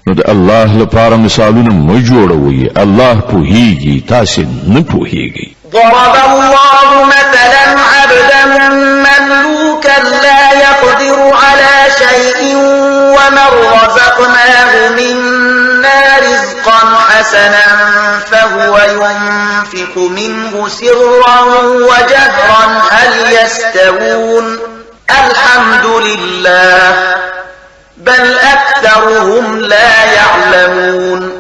نو د الله لپاره مثالونه مه جوړوئ، الله پوهیږي، تاسې نه پوهیږئ. ضرب الله مثلا عبدا مملوكا لا يقدر على شيء ومن رزقناه منا رزقا حسنا فهو ينفق منه سرا وجهرا هل يستوون؟ الحمد لله بل أكثرهم لا يعلمون.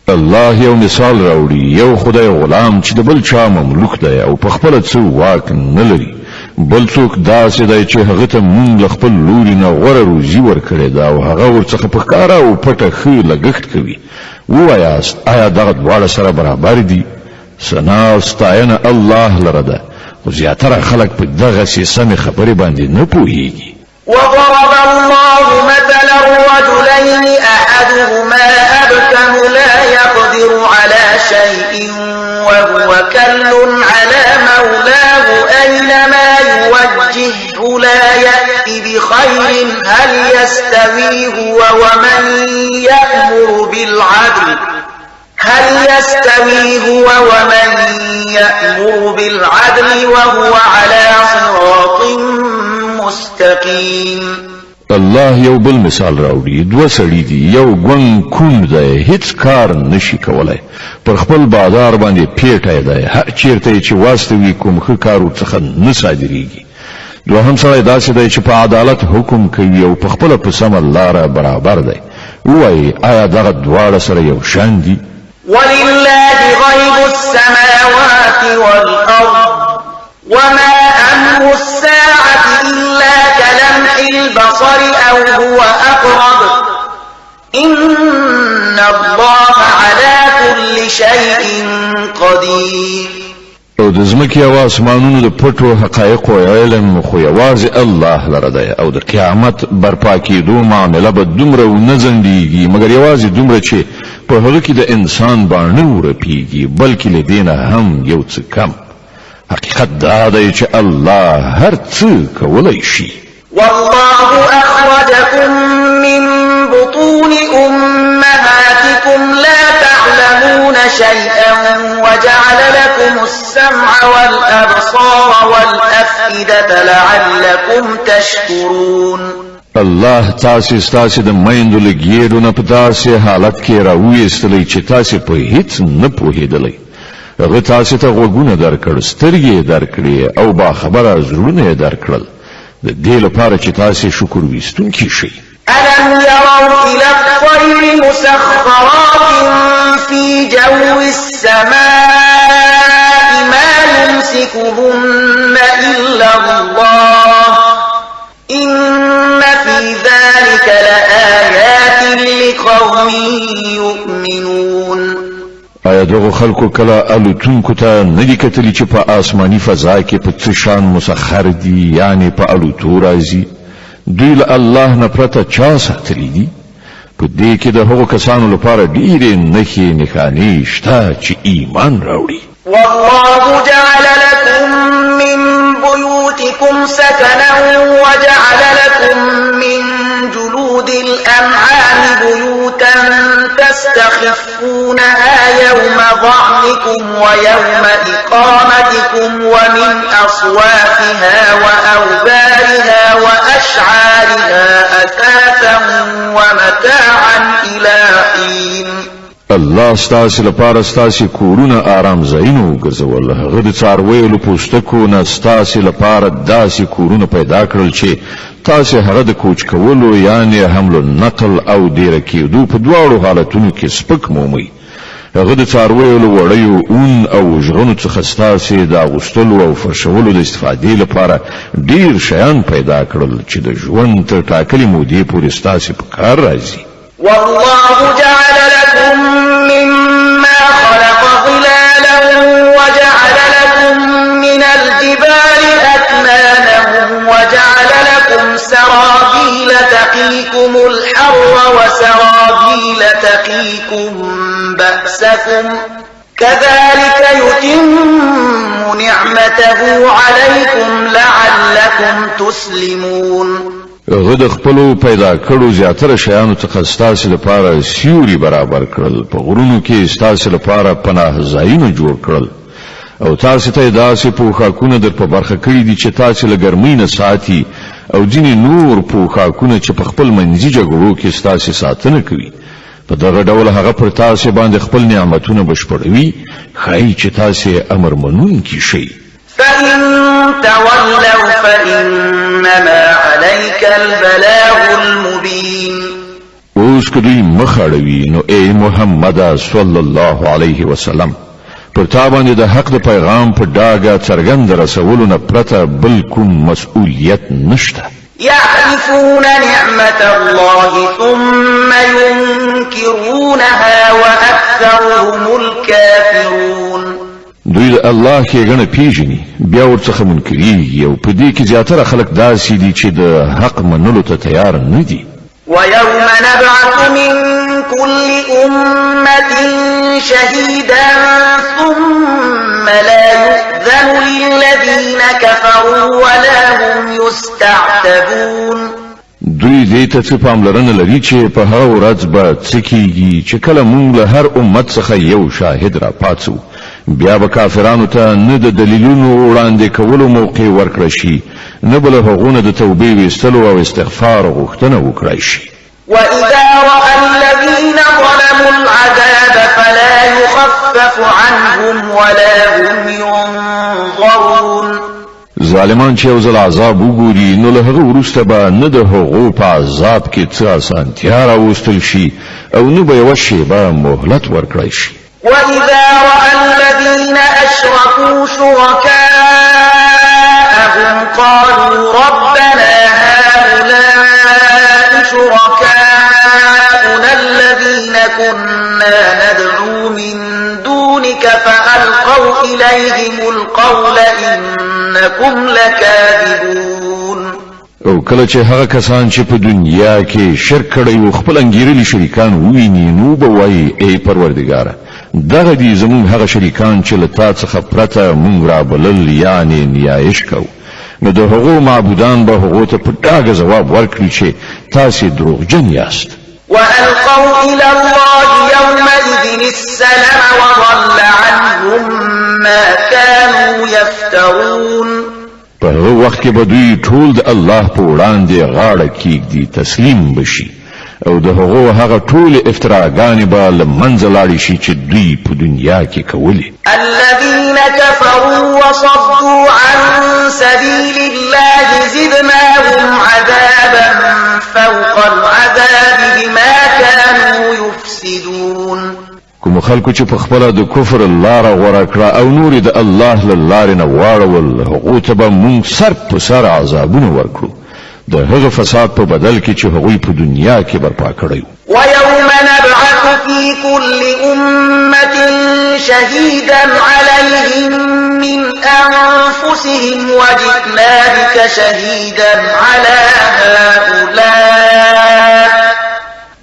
الله یو مثال راوړي، یو خدای غلام چې د بل چا مملوک دی او په خپله څه واک نه لري، بل څوک داسې دی چې هغه ته مونږ له خپل لوري نه غوره روزي ورکړې ده او هغه ورڅخه په ښکاره او پټه ښه لګښت کوي. ووایاست آیا دغه دواړه سره برابر دي؟ ثنا او ستاینه الله لره ده، خو زیاتره خلک په دغسې سمې خبرې باندې نه پوهیږي. وضرب الله مثلا رجلين أحدهما أبكم لا يقدر على شيء وهو كل على مولاه أينما يوجهه لا يأت بخير هل يستوي هو ومن يأمر بالعدل هل يستوي هو ومن يأمر بالعدل وهو على صراط مستقيم. الله یو بل مثال راوړي، دوه سړي دي، یو ګونګ کوڼ دی، هیڅ کار نشي کولای، پر خپل بازار باندې پیټی دی، هر چیرته یې چې واستوي کوم ښه کار ورڅخه نه صادرېږي. دوهم سړی داسې دی چې په عدالت حکم کوي او په خپله په سمه لاره برابر دی. ووایي آیا دغه دواړه سره یو شان دي؟ ولله غیب السماوات والأرض وما أمر الساعة إلا كلمح البصر أو هو أقرب إن الله على كل شيء قدير. او د ځمکې او آسمانونو د پټو حقایقو علم خو یوازې الله لره دی، او د قیامت برپا کېدو معامله به دومره ونه ځنډېږي مګر یوازې دومره چې په هغه کې د انسان باڼه ورپېږي، بلکې له دې نه هم یو څه کم. حقیقت دا دی چې الله هر څه کولی شي. والله أخرجكم من بطون أمهاتكم لا تعلمون شيئا وجعل لكم السمع والأبصار والأفئدة لعلكم تشكرون. الله تاسې ستاسې د میندو له ګېډو نه په داسې حالت کې راویستلی چې تاسې په هیڅ نه پوهېدلی. هغه تاسې ته غوږونه درکړ، سترګې یې درکړې او باخبره زړونه یې درکړل، د دې لپاره چې تاسې شکر ویستونکي شئ. ألم يروا إلى الطير مسخرات في جو السماء ما يمسكهن إلا الله إن لقوم يؤمنون. آیا دغو خلکو کله الوتونکو ته نه دي کتلي چې په آسماني فضا کې په څه شان مسخر دي، یعنې په الوتو راځي؟ دوی له الله نه پرته چا ساتلي دي؟ په دې کې د هغو کسانو لپاره ډېرې نښې نښانې شته چې ایمان راوړي. والله جعل لكم من بيوتكم سكنا وجعل لكم من جلود الأنعام بيوتا تستخفونها يوم ظعنكم ويوم إقامتكم ومن أصوافها وأوبارها وأشعارها أثاثا ومتاعا إلى حين. الله ستاسې لپاره ستاسې کورونه آرام ځایونه وګرځول. هغه د څارویو له پوستکو نه ستاسې لپاره داسې کورونه پیدا کړل چې تاسې هغه د کوچ کولو، یعنې حمل و نقل او دیره کېدو په دواړو حالتونو کې سپک مومئ. هغه د څارویو له وړیو، اون او ژغنو څخه ستاسې د اغوستلو او فرشولو د استفادې لپاره ډېر شیان پیدا کړل چې د ژوند تر ټاکلې مودې پورې ستاسې په کار راځي. والله جعل لكم مما خلق ظلالا وجعل لكم من الجبال أكنانا وجعل لكم سرابيل تقيكم الحر وسرابيل تقيكم بأسكم كذلك يتم نعمته عليكم لعلكم تسلمون. هغه د خپلو پیدا کړو زیاتره شیانو څخه ستاسې لپاره سیوري برابر کړل، په غرونو کې ستاسې لپاره پناه ځایونه جوړ کړل او تاسې ته یې داسې پوښاکونه در په برخه کړي دي چې تاسې له ګرمۍ نه ساتي، او ځینې نور پوښاکونه چې په خپل منځي جګړو کې ستاسې ساتنه کوي. په دغه ډول هغه پر تاسې باندې خپل نعمتونه بشپړوي، ښایي چې تاسې امر منونکي شئ. فإن تولوا فإنما عليك البلاغ المبين. اوس که دوی مخ اړوي نو ای محمد صلی الله علیه وسلم، پر تا باندې د حق د پیغام په ډاګه څرګند رسولو نه پرته بل کوم مسؤلیت نشته. يعرفون نعمة الله ثم ينكرونها وأكثرهم الكافرون. دوی د الله ښېګڼه پیژني، بیا ورڅخه منکرېږي، او په دې کې زیاتره خلک داسې دي چې د حق منلو ته تیار نه دي. ويوم نبعث من كل أمة شهيدا ثم لا يؤذن للذين كفروا ولا هم يستعتبون. دوی دې ته څه پاملرنه لري چې په هغه ورځ به څه کیږي چې کله مونږ له هر امت څخه یو شاهد را پاڅو، بیا به کافرانو ته نه د دلیلونو وړاندې کولو موقع ورکړه شي، نه به له هغو نه د توبې ویستلو او استغفار غوښتنه وکړای شي. وإذا رأى الذين ظلموا العذاب فلا يخفف عنهم ولا هم ينظرون. ظالمان چې یو ځل عذاب وګوري نو له هغه وروسته به نه د هغو په عذاب کې څه اسانتیا راوستل شي او نه به یوه شېبه مهلت ورکړای شي. وإذا رأى الذين أشركوا شركاءهم قالوا ربنا هؤلاء شركاؤنا الذين كنا ندعو من دونك فألقوا إليهم القول إنكم لكاذبون. او کله چې هغه کسان چې په دنیا کې شرک کړی وو خپل انګیرلي شریکان وویني نو به وایي ای پروردګاره، دغه دي زموږ هغه شریکان چې له تا څخه پرته مونږ رابلل، یعنې نیایش کوو. نو د هغو معبودان به هغو ته په ډاګه ځواب ورکړي چې تاسې دروغجن یاست. وألقوا إلى الله يومئذ السلم وضل عنهم ما كانوا يفترون. په هغه وخت کې به دوی ټول د الله په وړاندې غاړه کیږدي، تسلیم به شي، او د هغو هغه ټولې افتراګانې به له منځه لاړې شي چې دوی په دنیا کې کولې. الذين كفروا وصدوا عن سبيل الله زدناهم عذابا فوق العذاب بما كانوا يفسدون. کوم خلکو چې په خپله د کفر لاره غوره کړه او نور د الله له لارې نه واړول، هغو ته به مونږ سر په سر عذابونه ورکړو. د هغه فساد په بدل کې چې هغوی په دنیا کې برپا کړی. ويوم نبعث في كل أمة شهيدا عليهم من أنفسهم وجئنا بك شهيدا على هؤلاء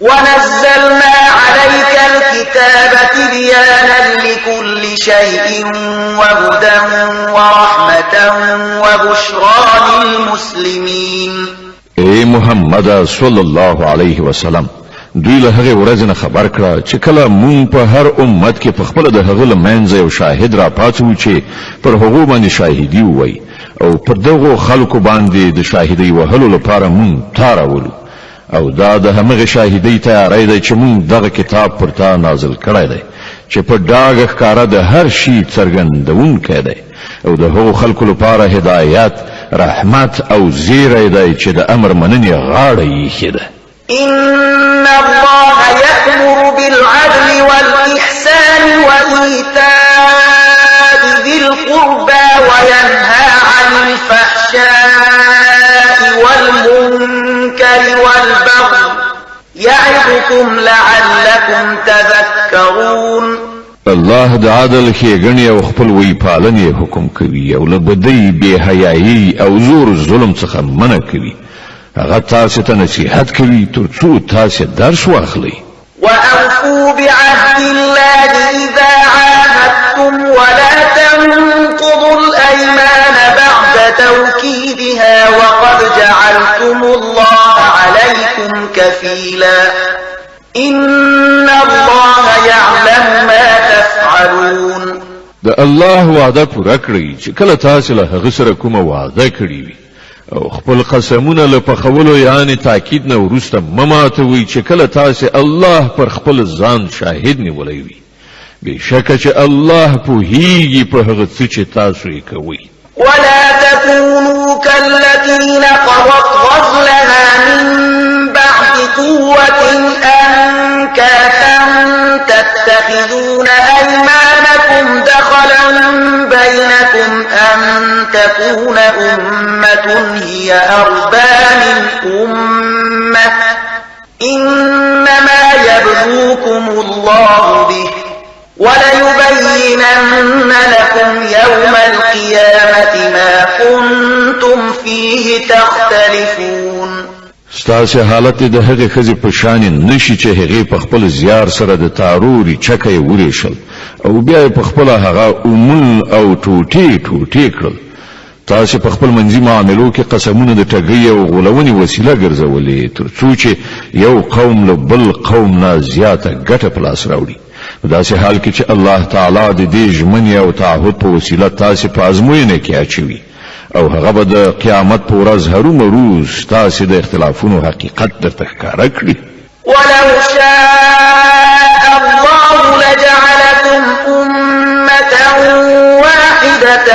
ونزلنا عليك الكتاب تبيانا لكل شيء وهدى ورحمة وبشرى للمسلمين. اے محمد صلی الله علیه وسلم، دوی له هغې ورځې نه خبر کړه چې کله مونږ په هر امت کې په خپله د هغه له منځه یو شاهد راپاڅوو چې پر هغو باندې شاهدي ووایي، او پر دغو خلکو باندې د شاهدۍ وهلو لپاره مونږ تا راولو، او دا د همغې شاهدۍ تیاری دی چې مونږ دغه کتاب پر تا نازل کړی دی چې په ډاګه ښکاره د هر شي څرګندونکی دی، او د هغو خلکو لپاره هدایت، رحمت او زیری دی چې د امر مننې غاړه یې ایښې ده. إن الله يأمر بالعدل والإحسان وإيتاء ذي القربى وينهى عن الفحشاء والمنكر والبغي يعظكم لعلكم تذكرون. الله د عدل، ښېګڼې او خپل وی پالنې حکم کوي، او له بدۍ، بې حیایۍ او زور ظلم څخه منع کوي. هغه تاسو ته نصیحت کوي تر څو تاسو درس واخلئ. وأوفوا بعهد الله إذا عاهدتم ولا تنقضوا الأيمان بعد توكيدها وقد جعلتم الله عليكم كفيلا إن الله يعلم ما تفعلون. د الله وعده پوره کړئ چې کله تاسو له هغه سره کومه وعده کړې وي، او خپل قسمونه له پخولو یعنی تاکید نه وروسته مه ماتوئ چې کله تاسو الله پر خپل ځان شاهد نیولی وي. بېشکه چې الله پوهیږي په هغه څه چې تاسو یې کوئ. ولا تكونوا كالتي نقضت غزلها من بعد قوة أنكاثا تتخذون أيمانكم دخلا بينكم أن تكون أمة هي أربى من أمة إنما يبلوكم الله به وليبينن لكم يوم القيامة ما كنتم فيه تختلفون. ستاسو حالت د هغې ښځې په شان نشي چې هغې په خپل زیار سره د تاروري چکه یې وریشل او بیا یې په خپله هغه اومن او ټوټې ټوټې کړل. تاسو په خپل منځي معاملو کې قسمونه د ټګۍ او غولونې وسیله ګرځولې تر څو چې یو قوم له بل قوم نه زیاته ګټه په لاس راوړي، په داسې حال کې چې الله تعالی د دې ژمنې او تعهد په وسیله تاسو په ازموینه کې اچوي، او هغه به د قیامت په ورځ هرومرو ستاسې د اختلافونو حقیقت درته ښکاره کړي. ولو شاء الله لجعلكم أمة واحدة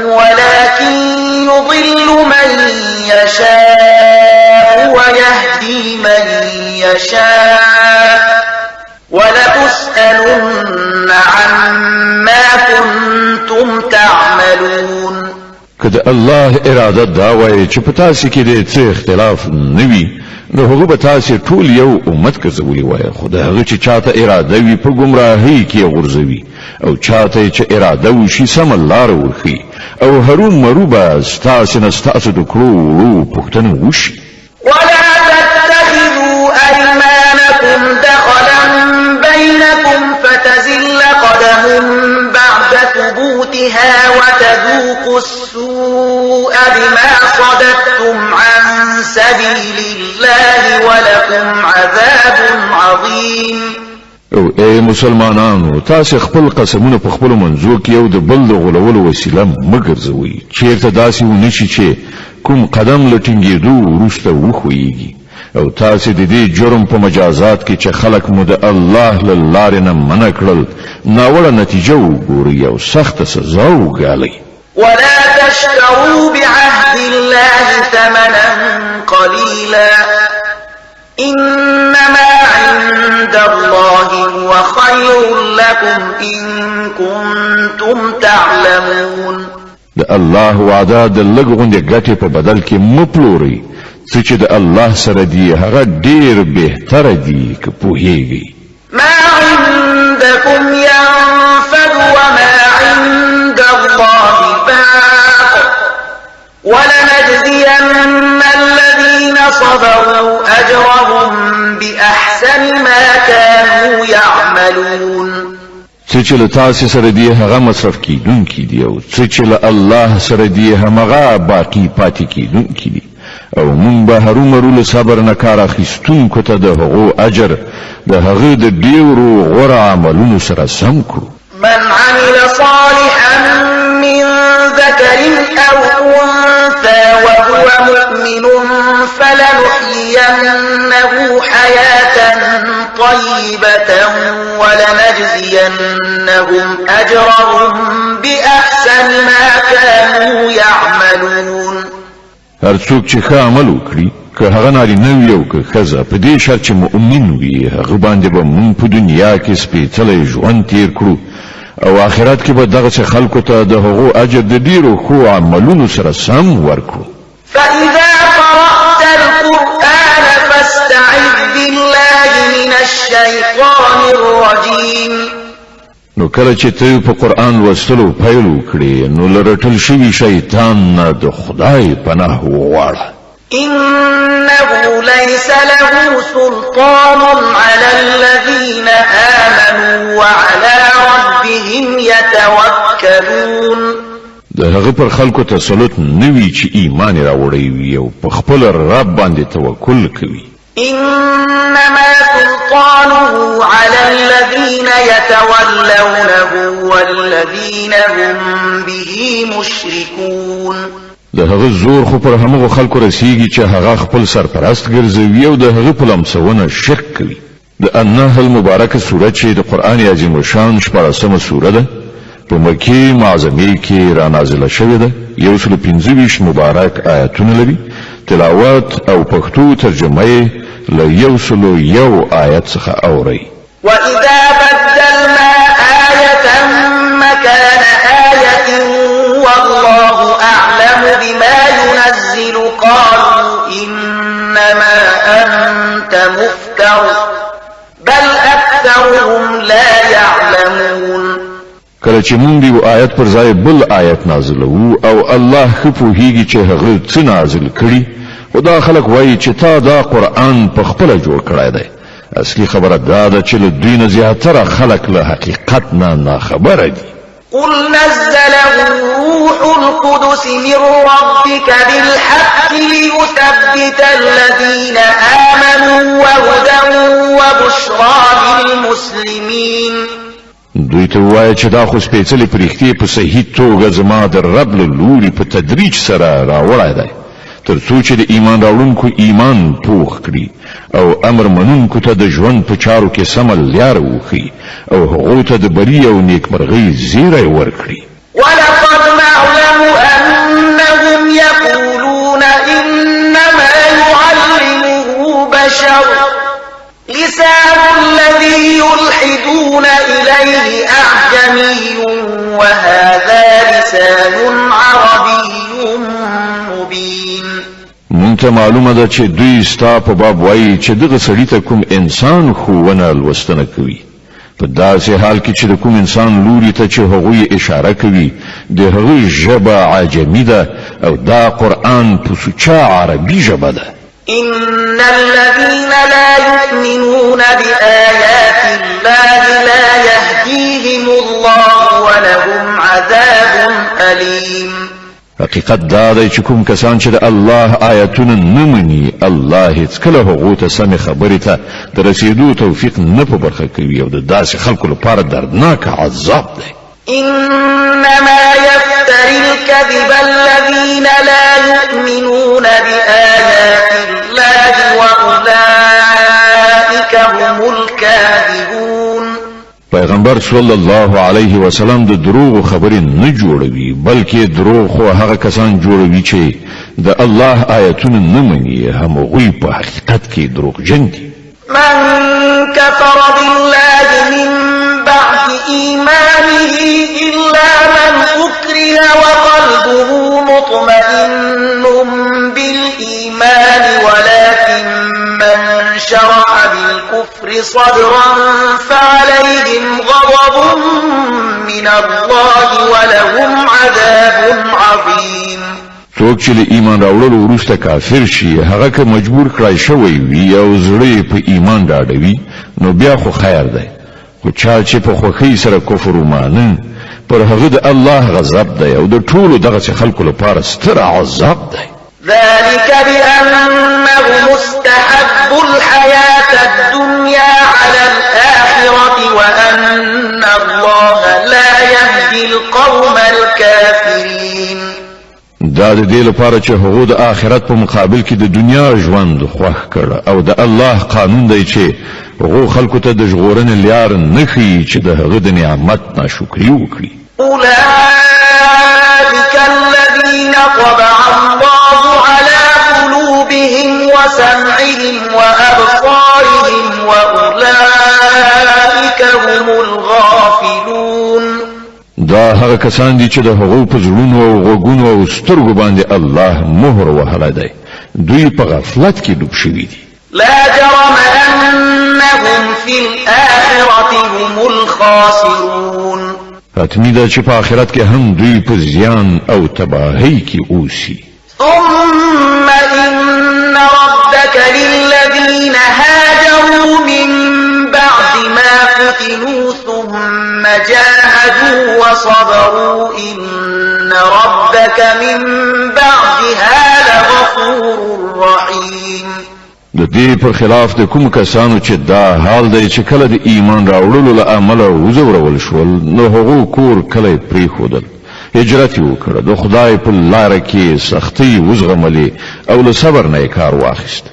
ولكن يضل من يشاء ويهدي من يشاء ولتسألن عما كنتم تعملون. که د الله اراده دا وای چې په تاسو کې د څه اختلاف نه وي، نو هغه به تاسو ټول یو امت ګرځولي وای، خو د هغه چې چاته اراده وي په ګمراهۍ کې غورځوي، او چاته چې اراده وشي سمه لاره ورښيي، او هرومرو به ستاسو نه ستاسو د کړو وړو پوښتنه وشي. ولا تتخذوا أيمانكم دخلا بينكم فتزل قدم بعد ثبوتها وتذوقوا السوء بما صددتم عن سبيل الله ولكم عذاب عظيم. او ای مسلمانانو، تاسو خپل قسمونه په خپلو منځو کې یو د بل د غولولو وسیله مه ګرځوئ، چیرته داسې ونه شي چې کوم قدم له ټینګېدو وروسته وښویېږي، او تاسو د دې جرم په مجازات کې چې خلک مو د الله له لارې نه منع کړل ناوړه نتیجه وګورئ او سخته سزا وګالئ. ولا تشتروا بعهد الله ثمنا قليلا إنما عند الله هو خير لكم إن كنتم تعلمون. د الله وعده د لږ غوندې ګټې په بدل کې مه پلورئ، څه چې د الله سره دي هغه ډیر بهتره دي که پوهیږئ. ما عندكم ينفد وما عند الله باق ولنجزين الذين صبروا أجرهم بأحسن ما كانوا يعملون. څه چې له تاسې سره دي هغه مصرف کیدونکي دي او څه چې له الله سره دي همغه باقي پاتې کیدونکي دي، او مونږ به هرومرو له صبر نه کار اخیستونکو ته د هغو اجر د هغه د ډیرو غوره عملونو سره سم کړو. من عمل صالحا من ذكر أو أنثى وهو مؤمن فلنحيينه حياة طيبة ولنجزينهم أجرهم بأحسن ما كانوا يعملون. هر څوک چې ښه عمل وکړي، که هغه نارینه وي او که ښځه، په دې شرط چې مؤمن وي، هغه باندې به مونږ په دنیا کې سپېڅلی ژوند تیر کړو او آخرت کې به دغسې خلکو ته د هغو اجر د ډیرو ښو عملونو سره سم ورکړو. فإذا قرأت القرآن فاستعذ بالله من الشيطان الرجيم. نو کله چې ته په قرآن لوستلو پیل وکړې، نو له رټل شوي شیطان نه د خدای پناه وغواړه. إنه ليس له سلطان على الذين آمنوا وعلى ربهم يتوكلون. د هغه پر خلکو تسلط نه وي چې ایمان یې راوړی وي او په خپل رب باندې توکل کوي. إنما سلطانه على الذين يتولونه والذين هم به مشركون. د هغه زور خو پر همغو خلکو رسیږي چې هغه خپل سرپرست ګرځوي او د هغه په لمسونه شرک کوي. د النحل مبارکه سوره چې د قرآن عظیم الشان 16مه سوره ده، په مکې معظمې کې را نازله شوې ده. 125 مبارک آیتونه لري. تلاوت او پښتو ترجمه یې له 101 آیت څخه اورئ. وإذا بدلنا آية مكان آية والله أعلم بما ينزل قالوا إنما أنت مفتر بل أكثرهم لا يعلمون. کله چې مونږ یو آیت پر ځای بل آیت نازلوو او الله ښه پوهیږي چې هغه څه نازل کړي، خو دا خلک وایي چې تا دا قرآن په خپله جوړ کړی دی. اصلي خبره دا ده چې له دوی نه زیاتره خلک له حقیقت نه ناخبره دي. قل نزله روح القدس من ربك بالحق ليثبت الذين آمنوا وهدى وبشرى للمسلمين. دوی ته ووایه چې دا خو سپېڅلې پرښتې په صحیح توګه زما د رب له لوري په تدریج سره راوړی دی، تر څو چې د ایمان راوړونکو ایمان پوخ کړي او امر منونکو ته د ژوند په چارو کې سمه لاره وښیي او هغو ته د بري او نیکمرغۍ زیری ورکړي. ولقد نعلم أنهم يقولون إنما يعلمه بشر لسان الذي يلحدون إليه أعجمي وهذا لسان عربي مبين. مونږ ته معلومه ده چې دوی ستا په باب وایي چې دغه سړي ته کوم انسان ښوونه لوستنه کوي، په داسې حال کې چې د کوم انسان لوري ته چې هغوی اشاره کوي د هغه ژبه عجمي ده او دا قرآن په سوچه عربي ژبه ده. إن الذين لا يؤمنون بآيات الله لا يهديهم الله ولهم عذاب أليم. حقیقت دا دی چې کوم کسان چې د الله آیتونه نه مني، الله هیڅکله هغو ته سمې خبرې ته د رسېدو توفیق نه په برخه کوي او د داسې خلکو لپاره دردناک عذاب دی. إنما يفتري الكذب الذين لا يؤمنون بآيات الله وأولئك هم الكاذبون. پیغمبر صلی الله علیه وسلم د دروغ خبرې نه جوړوي، بلکې دروغ خو هغه کسان جوړوي چې د الله آیتونه نه مني، همغوی په حقیقت کې دروغجن دي. من كفر بالله من بعد إيمانه إلا من أكره وقلبه مطمئن بالإيمان صدرا فعليهم غضب من الله ولهم عذاب عظيم. څوک چې له ایمان راوړلو وروسته کافر شي، هغه که مجبور کړای شوی وي او زړه په ایمان ډاډه وي، نو بیا خو خیر دی. خو چا چې په خوښۍ سره کفر ومانه، پر هغه د الله غضب دی او د ټولو دغسې خلکو لپاره ستر عذاب دی. ذلك بأنهم استحبوا الحياة الدنيا على الآخرة وأن الله لا يهدي القوم الكافرين. دا د دې لپاره چې هغو د آخرت په مقابل کې د دنیا ژوند خوښ کړ، او د الله قانون دی چې هغو خلکو ته د ژغورنې لار نه ښیي چې د هغه د نعمت ناشکري وکړي. أولئك الذين طبع الله على قلوبهم وسمعهم وأبصارهم وأولئك هم الغافلون. دا هغه کسان دي چې د هغو په زړونو او غوږونو او سترګو باندې الله مهر وهلی دی، دوی په غفلت کې ډوب شوي دي. لا جرم أنهم في الآخرة هم الخاسرون. حتمي ده چې په آخرت کې هم دوی په زیان او تباهۍ کې اوسي. ثم إن ربك للذين هاجروا من بعد ما فتنوا ثم جاهدوا وصبروا إن ربك من بعدها لغفور رحيم. د دې پر خلاف د کوم کسانو چې دا حال دی چې کله د ایمان راوړلو له امله وځورول شول، نو هغو کور کلی پرېښودل، هجرت یې وکړ، د خدای په لاره کې سختۍ وزغملې او له صبر نه یې کار واخیست،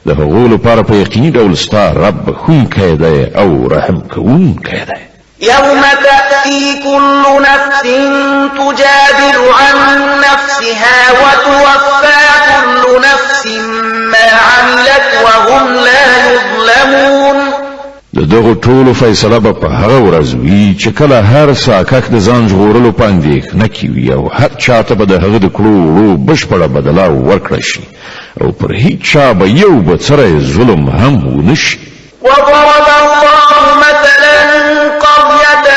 د هغو لپاره په یقیني ډول ستا رب بښونکی دی او رحم کوونکی دی. يوم تأتي كل نفس تجادل عن نفسها وتوفى كل نفس ما عملت وهم لا يظلمون. د دغو ټولو فیصله به په هغه ورځ وي چې کله هر ساکښ د ځان ژغورلو په اندېښنه کې وي، او هر چا ته به د هغه د کړو وړو بشپړه بدله ورکړه شي، او پر هیچا به یو بڅری ظلم هم ونه شي. وضرب الله مثلا قرية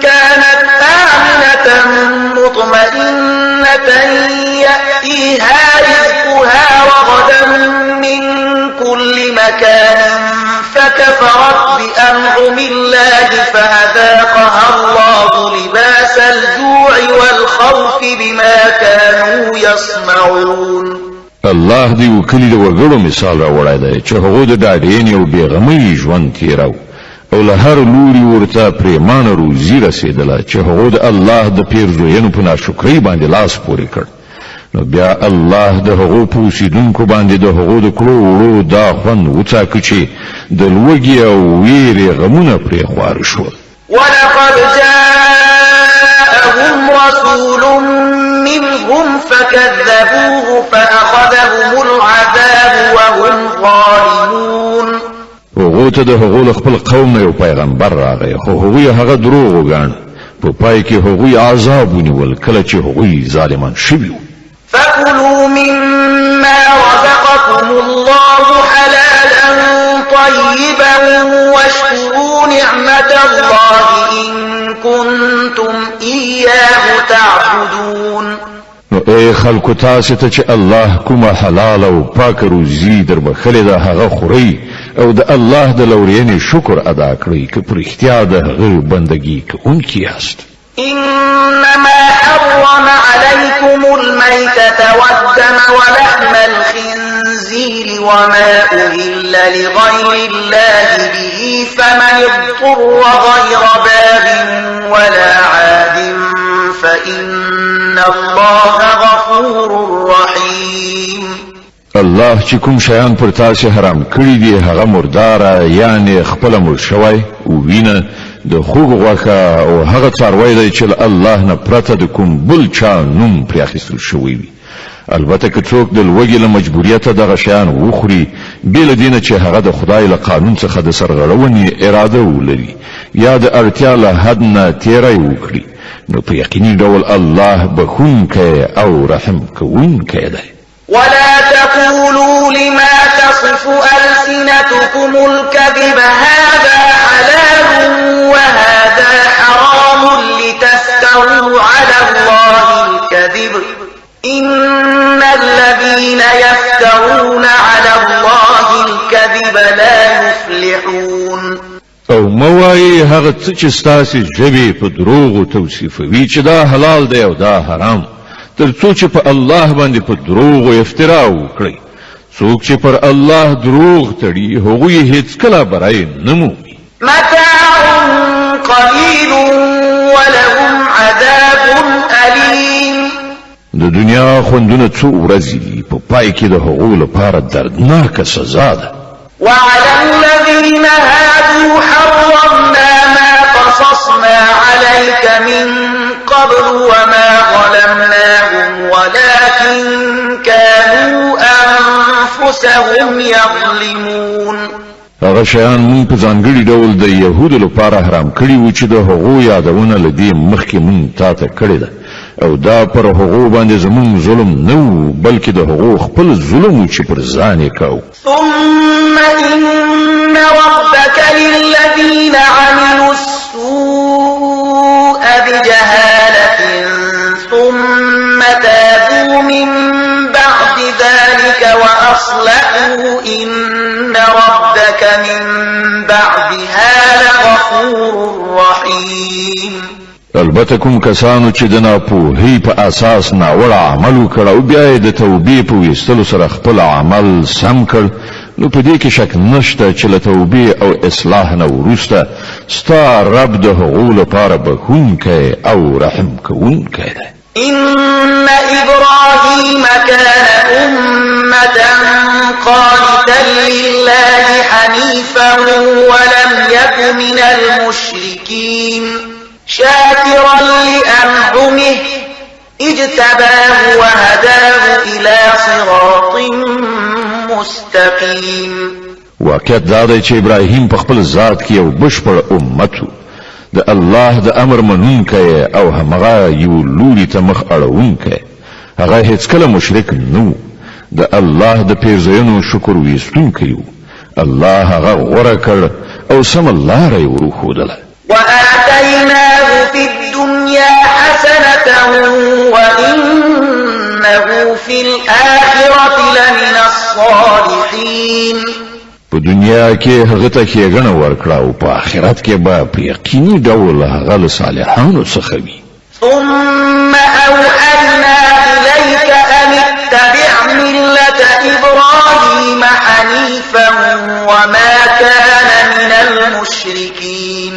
كانت آمنة مطمئنة يأتيها رزقها رغدا من كل مكان فكفرت بأنعم الله فأذاقها الله لباس الجوع والخوف بما كانوا يصنعون. الله دې وکړي د وګړو مثال راوړی دی چې هغو د ډاډینې او بېغمۍ ژوند تېراو، او له هر لوري ورته پرېمانه روزي رسېدله، چې هغو د الله د پیرزوینو په ناشکرۍ باندې لاس پورې کړ. نو بیا الله د هغو په اوسېدونکو باندې د هغو د کړو وړو دا خوند وڅاکه چې د لوږې او ویرې غمونه پرې خواره شول. ولقد جاءهم رسول منهم فكذبوه فأخذهم العذاب وهم ظالمون. هغو ته د هغو له خپل قوم نه یو پیغمبر راغی، خو هغوی هغه دروغ وګاڼه. په پای کې هغوی عذاب ونیول کله چې هغوی ظالمان شوي وو. فكلوا مما رزقكم الله حلالا طيبا واشكروا نعمة الله إن كنتم إياه تعبدون. نو ای خلکو، تاسو ته چې الله کومه حلال او پاکه روزي در بخښلې ده هغه خورئ، او د الله د لورینې شکر ادا کړئ که په رښتیا د هغه بندګي کوونکي یاست. إنما حرم عليكم الميتة والدم ولحم الخنزير وما أهل لغير الله به فمن اضطر غير باغ ولا عاد فإن الله غفور رحيم. الله چې کوم شیان پر تاسو حرام کړی دي هغه مرداره، یعنی خپل مړ شوی، وینه، د خوږ غوښه او هغه څاروی دی چې له الله نه پرته د کوم بل چا نوم پرې اخیستل شوی وي. البته که څوک د لوږې له مجبوریته دغه شیان وخوري بې له دې نه چې هغه د خدای له قانون څخه د سرغړونې اراده ولري یا د اړتیا له حد نه تېری وکړي، نو په یقیني ډول الله بښونکی او رحم کوونکی دی. ولا تقولوا لما تصف تصف ألسنتكم الكذب هذا حلال وهذا حرام لتفتروا على الله الكذب إن الذين يفترون على الله الكذب لا يفلحون. او مه وایئ هغه څه چې ستاسې ژبې په دروغو توصیفوي چې دا حلال دی او دا حرام، تر څو چې په الله باندې په دروغو افترا وکړئ. څوک چې پر الله دروغ تړي هغوی هیڅکله بری نه مومي. متاع قليل ولهم عذاب أليم. د دنیا خوندونه څو ورځې دي، په پای کې د هغو لپاره دردناکه سزا ده. وعلى الذين هادوا حرمنا ما قصصنا عليك من قبل وما ظلمناهم ولكن كانوا أنفسهم يظلمون. هغه شیان مونږ په ځانګړي ډول د یهودو لپاره حرام کړي وو چې د هغو یادونه له دې مخکې مونږ تا ته کړې ده، او دا پر هغو باندې زمونږ ظلم نه و، بلکې د هغو خپل ظلم و چې پر ځان یې کاوه. ثم إن ربك للذين عملوا السوء بجهالة ثم تابوا من بعد ذلك وأصلحوا إن ربك من بعدها لغفور رحيم. البته کوم کسانو چې د ناپوهۍ په اساس ناوړه عمل وکړ او بیا یې د توبې په ویستلو سره خپل عمل سم کړ، نو په دې کې شک نشته چې له توبې او اصلاح نه وروسته ستا رب د هغو لپاره بښونکی او رحم کوونکی دی. إن إبراهيم كان أمة قانتا لله حنيفا ولم يك من المشركين شاكرا لأنعمه اجتباه وهداه إلى صراط مستقيم. واقعیت دا دی چې ابراهیم په خپل ذات کې یو بشپړ امت و، د الله د امر منونکی او همغه یو لوري ته مخ اړوونکی. هغه هیڅکله مشرک نه و، د الله د پیرزوینو شکر ویستونکی و. الله هغه غوره کړ او سمه لاره یې وروښودله. وآتيناه في الدنيا حسنة وإنه في الآخرة لمن الصالحين. په دنیا کې هغه ته ښېګڼه ورکړه او په آخرت کې به په یقیني ډول هغه له صالحانو څخه وي. ثم أوحينا إليك أن اتبع ملة إبراهيم حنيفا وما كان من المشركين.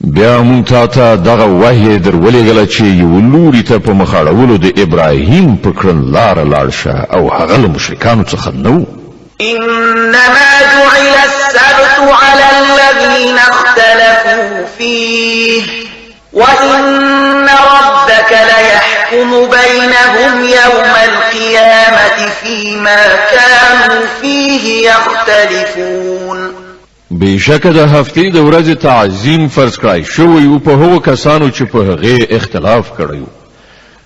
بیا مونږ تا ته دغه وحی در ولېږله چې یو لوري ته په مخ اړولو د ابراهیم په کړنلاره لاړ شه او هغه له مشرکانو څخه نه و. إنما جعل السبت على الذين اختلفوا فيه وإن ربك ليحكم بينهم يوم القيامة فيما كانوا فيه يختلفون. بېشکه د هفتې د ورځې تعظیم فرض کړای شوی و په هغو کسانو چې په هغې اختلاف کړی و.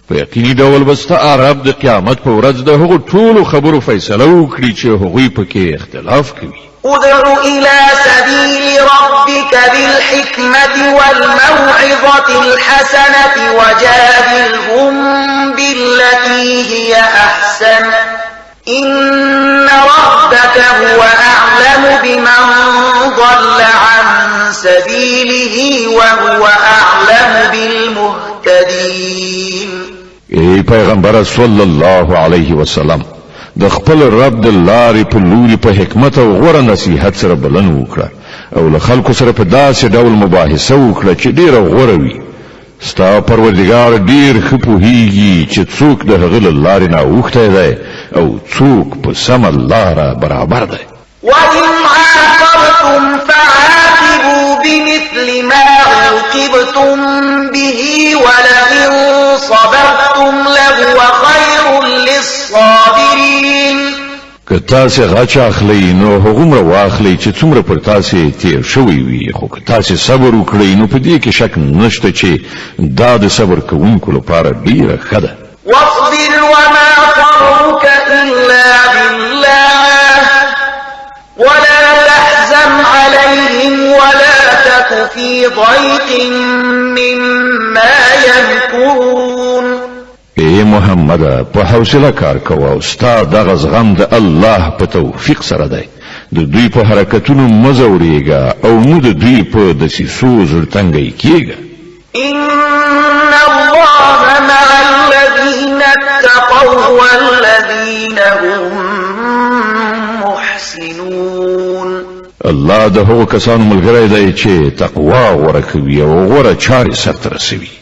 په یقیني ډول به ستا رب د قیامت په ورځ د هغو ټولو خبرو فیصله وکړي چې هغوی پکې اختلاف کوي. ادع إلى سبيل ربك بالحكمة والموعظة الحسنة وجادلهم بالتي هي أحسن إن ربك هو أعلم بمن ضل عن سبيله وهو أعلم بالمهتدين. ای پیغمبر صلی الله علیه وسلم، د خپل رب د لارې په لوري په حکمت او غوره نصیحت سره بلنه وکړه او له خلکو سره په داسې ډول مباحثه وکړه چې ډیره غوره وي. ستا پروردګار ډیر ښه پوهیږي چې څوک د هغه له لارې نه اوښتی دی او څوک په سمه لاره برابر دی. وإن عاقبتم فعاقبوا بمثل ما عوقبتم به ولئن صبرتم لهو خير للصابرين. که تاسې غچ اخلئ نو هغومره واخلئ چې څومره پر تاسې تیر شوی وي، خو که تاسې صبر وکړئ نو په دې کې شک نشته چې دا د صبر کوونکو لپاره ډیره ښه ده. واصبر وما صبرك إلا بالله في ضيق مما يمكرون. اے محمد، په حوصله کار کوه او ستا دغه زغم د الله په توفیق سره دی. د دوی په حرکتونو مه ځورېږه او مه د دوی په دسیسو زړه تنګی کېږه. إن الله مع الذين اتقوا والذين هم محسنون. الله د هغو کسانو ملګری دی چې تقوا غوره کوي او غوره چارې سرته رسوي.